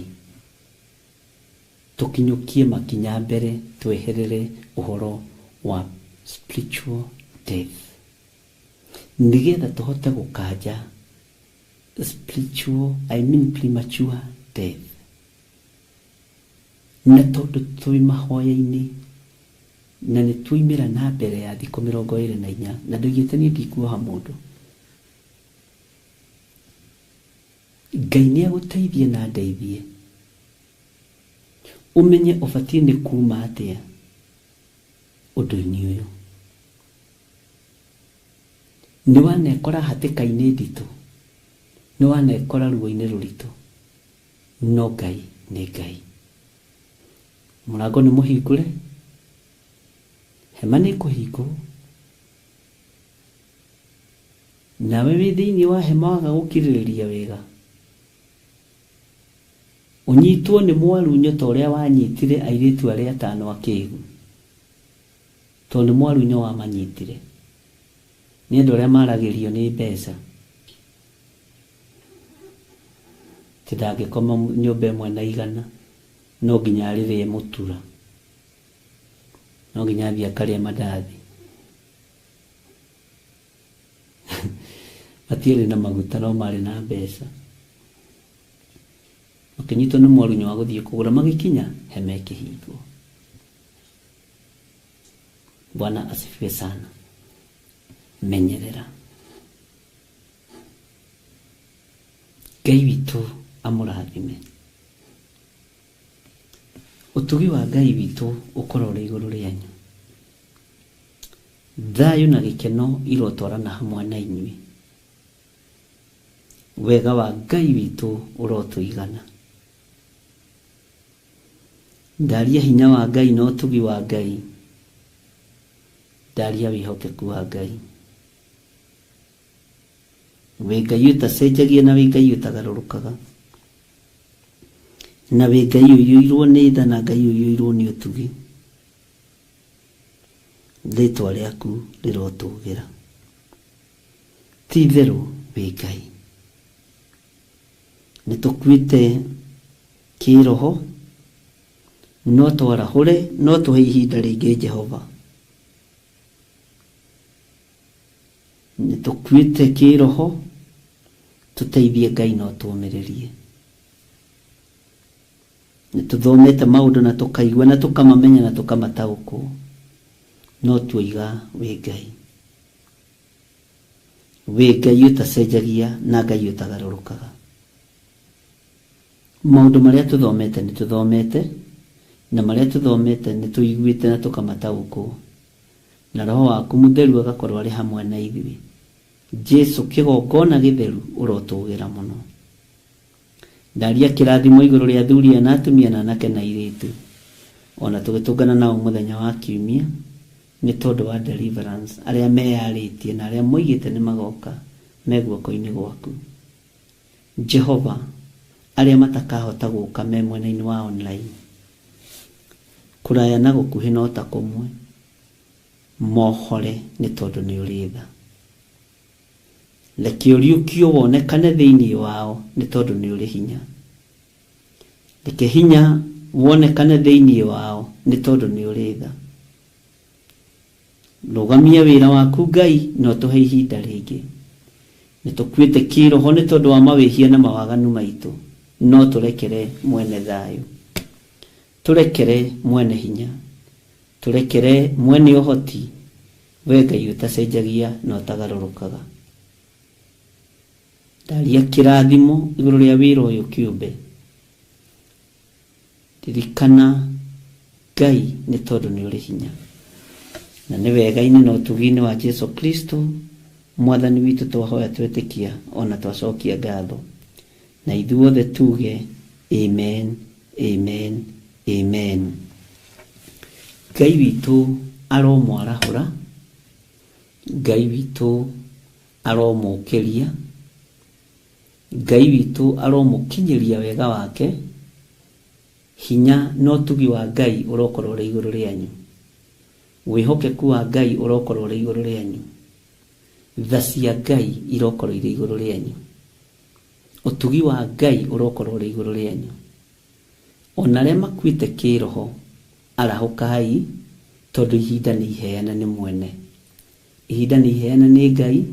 tũkinyũkie makinya mbere, tweherere ũhoro wa spiritual death, nĩgetha tũhote gũkanja spiritual, I mean premature death. Na tondũ twĩ mahoya-inĩ na nĩ tuoimĩra na mbere ya thikũ 24, na ndoigĩte niĩ ndikuoha mũndũ, Ngai nĩ agũteithie na ndeithie ũmenye ũbatiĩ nĩ kuma atĩa ũndũ-inĩ ũyũ. Nĩ wanekora hatĩka-inĩ nditũ, nĩ wanekora ruo-inĩ rũritũ, no Ngai nĩ Ngai. Mũrango nĩ mũhingũre, hema nĩ ĩkũhingwo, nawe wĩ thĩinĩ wa hema waga gũkirĩrĩria wega, ũnyitwo nĩ mwarunyo ta ũrĩa wanyitire airĩtu arĩa atano akĩgu, tondũ nĩ mwarunyo wamanyitire, nĩ andũ arĩa maragĩrio nĩ mbeca, atĩ ndangĩkoma nyũmba ĩmwe na igana, no nginya arĩrĩe mũtura, no nginya athiĩ akarĩe mandathi. Matiarĩ na maguta no marĩ na mbeca. Makĩnyitwo nĩ mwarunyo wa gũthiĩ kũgũra, magĩkinya hema ĩkĩhingwo. Bwana asifiwe sana. Menyerera. Ngai witũ amũrathime. Ũtugi wa Ngai witũ ũkorwo ũrĩ igũrũ rĩanyu. Thayũ na gĩkeno irotwarana hamwe na inyuĩ. Wega wa Ngai witũ ũrotũigana. Ndaria hinya wa Ngai na ũtugi wa Ngai, ndaria wĩhokeku wa Ngai. Wĩ Ngai ũtacenjagia na wĩ Ngai ũtagarũrũkaga, na wĩ Ngai ũiyũirwo nĩ tha na Ngai ũiyũirwo nĩ ũtugi. Rĩtwa rĩaku rĩrotũgĩra. Ti itherũ Wĩ Ngai. Nĩ tũkuĩte kĩroho, no twarahũre, no tũhe ihinda rĩngĩ Jehova. Nĩ tũkuĩte kĩroho, tũteithie Ngai no tũmĩrĩrie. Nĩ tũthomete maũndũ na tũkaigua na tũkamamenya na tũkamataũkwo, no tuoiga wĩ Ngai. Wĩ Ngai ũtacenjagia na Ngai ũtagarũrũkaga. Maũndũ marĩa tũthomete nĩ tũthomete, na marĩa tũthomete nĩ tũiguĩte na tũkamataũkwo, na Roho waku Mũtheru agakorwo arĩ hamwe na ithuĩ. Jesu kĩgongona gĩtheru ũrotũgĩra mũno. Ndaria kĩrathimo igũrũ rĩa athuri aya na atumia na anake na airĩtu, ona tũgĩtũngana nao mũthenya wa kiumia nĩ tondũ wa deliverance, arĩa meyarĩtie na arĩa moigĩte nĩ magoka me guoko-inĩ gwaku. Jehova, arĩa matakahota gũka me mwena-inĩ wa online, kũraya na gũkuhĩ no ta kũmwe, mohore nĩ tondũ nĩ ũrĩ tha. Reke ũriũkio wonekane thĩinĩ wao nĩ tondũ nĩ ũrĩ hinya. Reke hinya wonekane thĩinĩ wao nĩ tondũ nĩ ũrĩ tha. Rũgamia wĩra waku Ngai na ũtũhe ihinda rĩngĩ. Nĩ tũkuĩte kĩroho nĩ tondũ wa mawĩhia na mawaganu maitũ, no tũrekere mwene thayũ. Tũrekere mwene hinya. Tũrekere mwene ũhoti, we Ngai ũtacenjagia na ũtagarũrũkaga. Ndaria kĩrathimo igũrũ rĩa wĩra ũyũ kĩũmbe. Ririkana Ngai nĩ tondũ nĩ ũrĩ hinya. Na nĩ wega-inĩ na ũtugi-inĩ wa Jesu Kristo Mwathani witũ twahoya twetĩkia ona twacokia ngatho. Na ithuothe tuge amen, amen, amen. Ngai witũ aromwarahũra, Ngai witũ aromũkĩria, Ngai witũ aromũkinyĩria wega wake, hinya na ũtugi wa Ngai ũrokorwo ũrĩ igũrũ rĩanyu. Wĩhokeku wa Ngai ũrokorwo ũrĩ igũrũ rĩanyu. Tha cia Ngai irokorwo irĩ igũrũ rĩanyu. Ũtugi wa Ngai ũrokorwo ũrĩ igũrũ rĩanyu. Ona arĩa makuĩte kĩroho, arahũkai, tondũ ihinda nĩ iheana nĩ mwene. Ihinda nĩ iheana nĩ Ngai.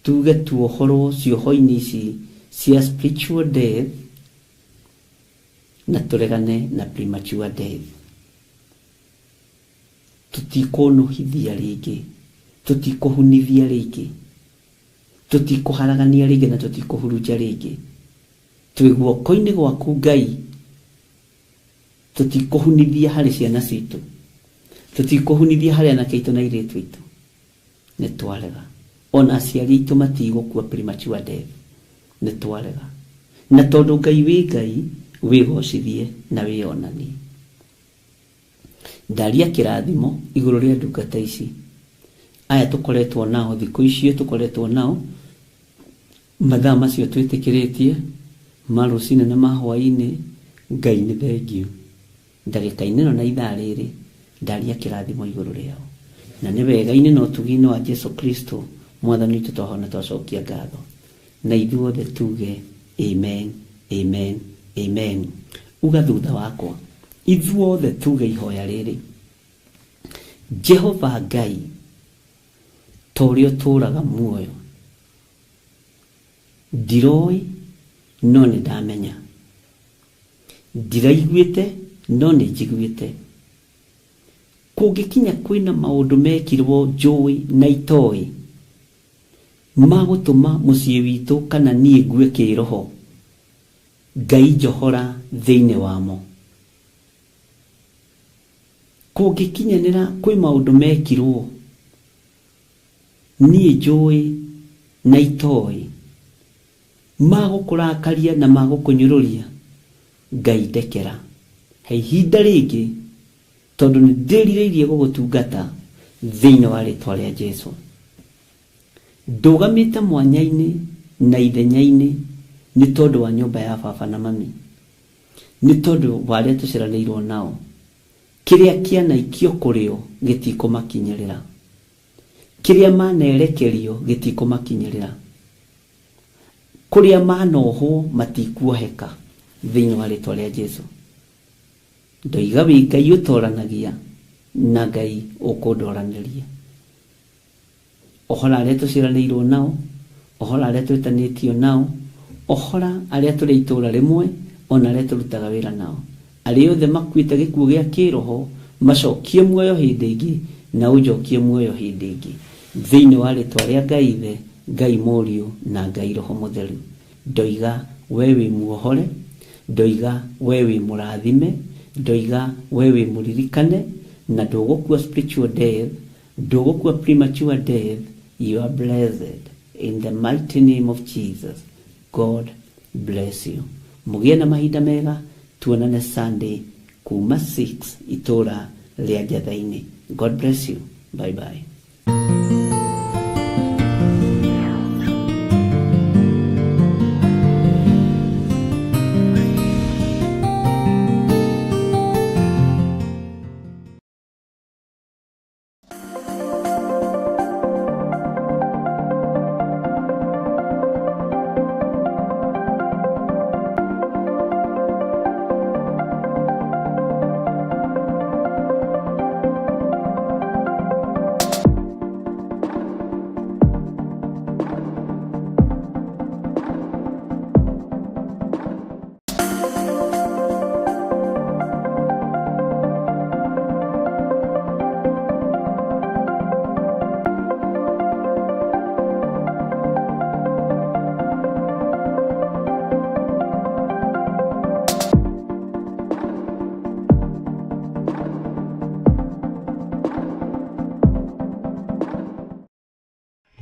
Tuge tuohorwo cioho-inĩ ici cia spiritual death na tũregane na premature death. Tũtikũnũhithia rĩngĩ, tũtikũhunithia rĩngĩ, tũtikũharagania rĩngĩ na tũtikũhurunja rĩngĩ. Twĩ guoko-inĩ gwaku Ngai, tũtikũhunithia harĩ ciana citũ, tũtikũhunithia harĩ anake aitũ na airĩtu aitũ. Nĩ twarega. Ona aciari aitũ matigũkua premature death. Nĩ twarega. Na tondũ Ngai wĩ Ngai, wĩgocithie na wĩonanie. Ndaria kĩrathimo igũrũ rĩa ndungata ici. Aya tũkoretwo nao thikũ icio tũkoretwo nao, mathaa macio twĩtĩkĩrĩtie, ma rũcinĩ na ma hwaĩ-inĩ, Ngai nĩ thengiũ. Ndagĩka-inĩ ĩno na ithaa rĩrĩ, ndaria kĩrathimo igũrũ rĩao. Na nĩ wega-inĩ na ũtugi-inĩ wa Jesu Kristo, Mwathani witũ twahona twacokia ngatho. Na ithuothe tuge amen, amen, amen. Uga thutha wakwa. Ithuothe tuge ihoya rĩrĩ. Jehova Ngai, ta ũrĩa ũtũũraga muoyo, ndiroĩ no nĩ ndamenya. Ndiraiguĩte no nĩ njiguĩte. Kũngĩkinya kwĩna maũndũ mekirwo njũĩ na itoĩ ma gũtũma mũciĩ witũ kana niĩ ngue kĩroho, Ngai njohora thĩinĩ wamo. Kũngĩkinyanĩra kwĩ maũndũ mekirwo niĩ njũĩ na itoĩ ma gũkũrakaria na ma gũkũnyũrũria, Ngai ndekera. He ihinda rĩngĩ tondũ nĩ ndĩrirĩirie gũgũtungata thĩinĩ wa rĩtwa rĩa Jesu. Ndũgamĩte mwanya-inĩ na ithenya-inĩ nĩ tondũ wa nyũmba ya baba na mami, nĩ tondũ wa arĩa tũciaranĩirwo nao. Kĩrĩa kĩanaikio kũrĩ o gĩtikũmakinyĩrĩra. Kĩrĩa manerekerio gĩtikũmakinyĩrĩra. Kũrĩa manohwo matikuoheka thĩinĩ wa rĩtwa rĩa Jesu. Ndoiga wĩ Ngai ũtoranagia na Ngai ũkũndoranĩria. Ohora arĩa tũciaranĩirwo nao, ohora arĩa twĩtanĩtio nao, ohora arĩa tũrĩ itũũra rĩmwe, ona arĩa tũrutaga wĩra nao. Arĩa othe makuĩte gĩkuũ gĩa kĩroho, macokie muoyo hĩndĩ ĩngĩ, na ũnjokie muoyo hĩndĩ ĩngĩ. Thĩinĩ wa rĩtwa rĩa Ngai Ithe, Ngai Mũriũ, na Ngai Roho Mũtheru. Ndoiga we wĩ muohore, ndoiga we wĩ mũrathime, ndoiga we wĩ mũririkane, na ndũgũkua spiritual death, ndũgũkua premature death. You are blessed in the mighty name of Jesus. God bless you. Mũgĩe na mahinda mega, tuonane Sunday kuma 6 itũra rĩa Njatha-inĩ. God bless you. Bye bye.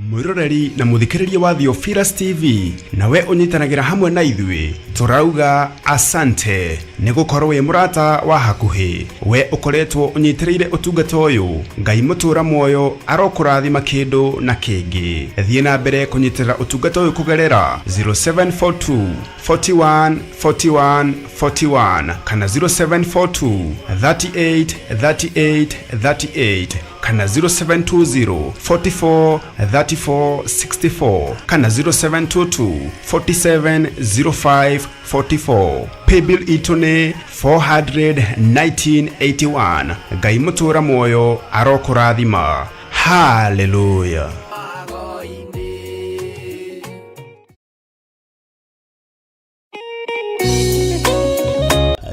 Mwiroreri na muthikiriria wa Theophilus TV, nawe unyitanagĩra hamwe na ithuĩ, tũrauga asante nĩ gũkorwo wĩ mũrata wa hakuhĩ. We ũkoretwo ũnyitĩrĩire ũtungata ũyũ, Ngai mũtũra muoyo arokũrathima kĩndũ na kĩngĩ. Thiĩ na mbere kũnyitĩrĩra ũtungata ũyũ kũgerera 0742 41 41 41 kana 0742 38 38 38 kana 0720 44 34 64 kana 0722 47 05 44. Paybill itũ nĩ 41981. Ngai mũtũra muoyo arokũrathima. Haleluya.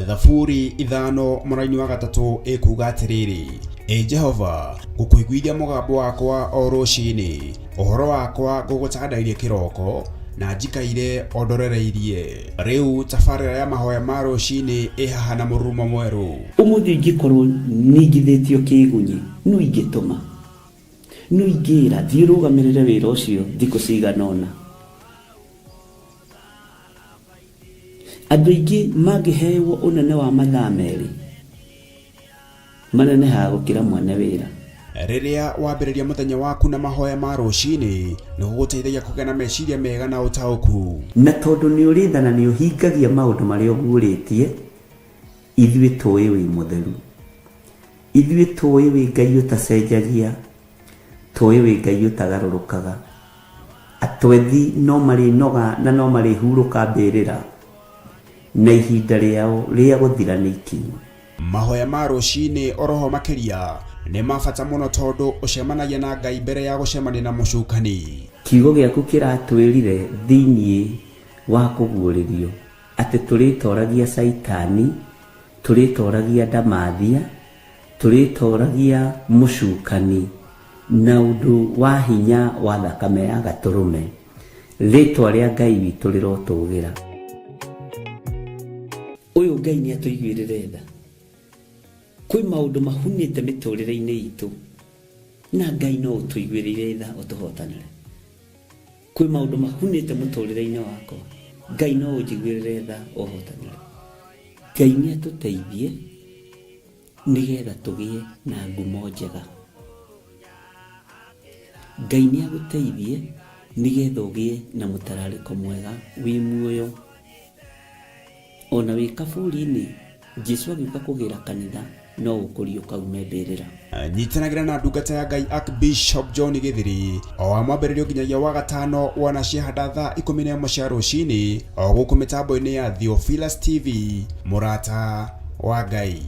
Thaburi 5 mũraini wa 3 ĩkuga atĩrĩrĩ, Ĩ Jehova, ngũkũiguithia mũgambo wakwa o rũcinĩ, ũhoro wakwa ngũgũtandairie kĩroko, na njikaire o ndorereirie. Rĩu tabarĩra ya mahoya ma rũcinĩ ĩ haha na mũrurumo mwerũ. Ũmũthĩ ingĩkorwo ningithĩtio kĩgunyi, no ingĩtũma, no ingĩra thiĩ ũrũgamĩrĩre wĩra ũcio thikũ cigana ũna. Andũ aingĩ mangĩhewo ũnene wa mathaa merĩ, manenehaga gũkĩra mwene wĩra. Rĩrĩa wambĩrĩria mũthenya waku na mahoya ma rũcinĩ, nĩ gũgũteithagia kũgĩa na meciria mega na ũtaũku. Na tondũ nĩ ũrĩ tha na nĩ ũhingagia maũndũ marĩa ũguũrĩtie, ithuĩ tũĩ wĩ mũtheru. Ithuĩ tũĩ wĩ Ngai ũtacenjagia, tũĩ wĩ Ngai ũtagarũrũkaga. Atwethi no marĩnoga na no marĩhurũka mbĩrĩra, na ihinda rĩao rĩa gũthira nĩ ikinyu. Mahoya ma rũcinĩ oroho makĩria nĩ ma bata mũno tondũ ũcemanagia na Ngai mbere ya gũcemania na mũcukani. Kiugo gĩaku kĩratwĩrire thĩinĩ wa kũguũrĩrio atĩ tũrĩtoragia Caitani, tũrĩtoragia ndamathia, tũrĩtoragia mũcukani na ũndũ wa hinya wa thakame ya gatũrũme. Rĩtwa rĩa Ngai witũ rĩrotũgĩra. Ũyũ Ngai nĩ atũiguĩrĩre tha. Kwĩ maũndũ mahunĩte mĩtũrĩre-inĩ itũ, na Ngai no ũtũiguĩrĩire tha ũtũhotanĩre. Kwĩ maũndũ mahunĩte mũtũrĩre-inĩ wakwa, Ngai no ũnjiguĩrĩre tha ũhotanĩre. Ngai nĩ atũteithie nĩgetha tũgĩe na ngumo njega. Ngai nĩ agũteithie nĩgetha ũgĩe na mũtararĩko mwega wĩ muoyo. Ona wĩ kaburi-inĩ, Jesu agĩũka kũgĩra kanitha, No gũkũriũka ume mbĩrĩra. Nyitanagĩra na ndungata ya Ngai Archbishop John Gĩthiri o wa mwambĩrĩrio nginyagia wa gatano wona ciahanda thaa 11 cia rũcinĩ o gũkũ mĩtambo-inĩ ya Theophilus TV, mũrata wa Ngai.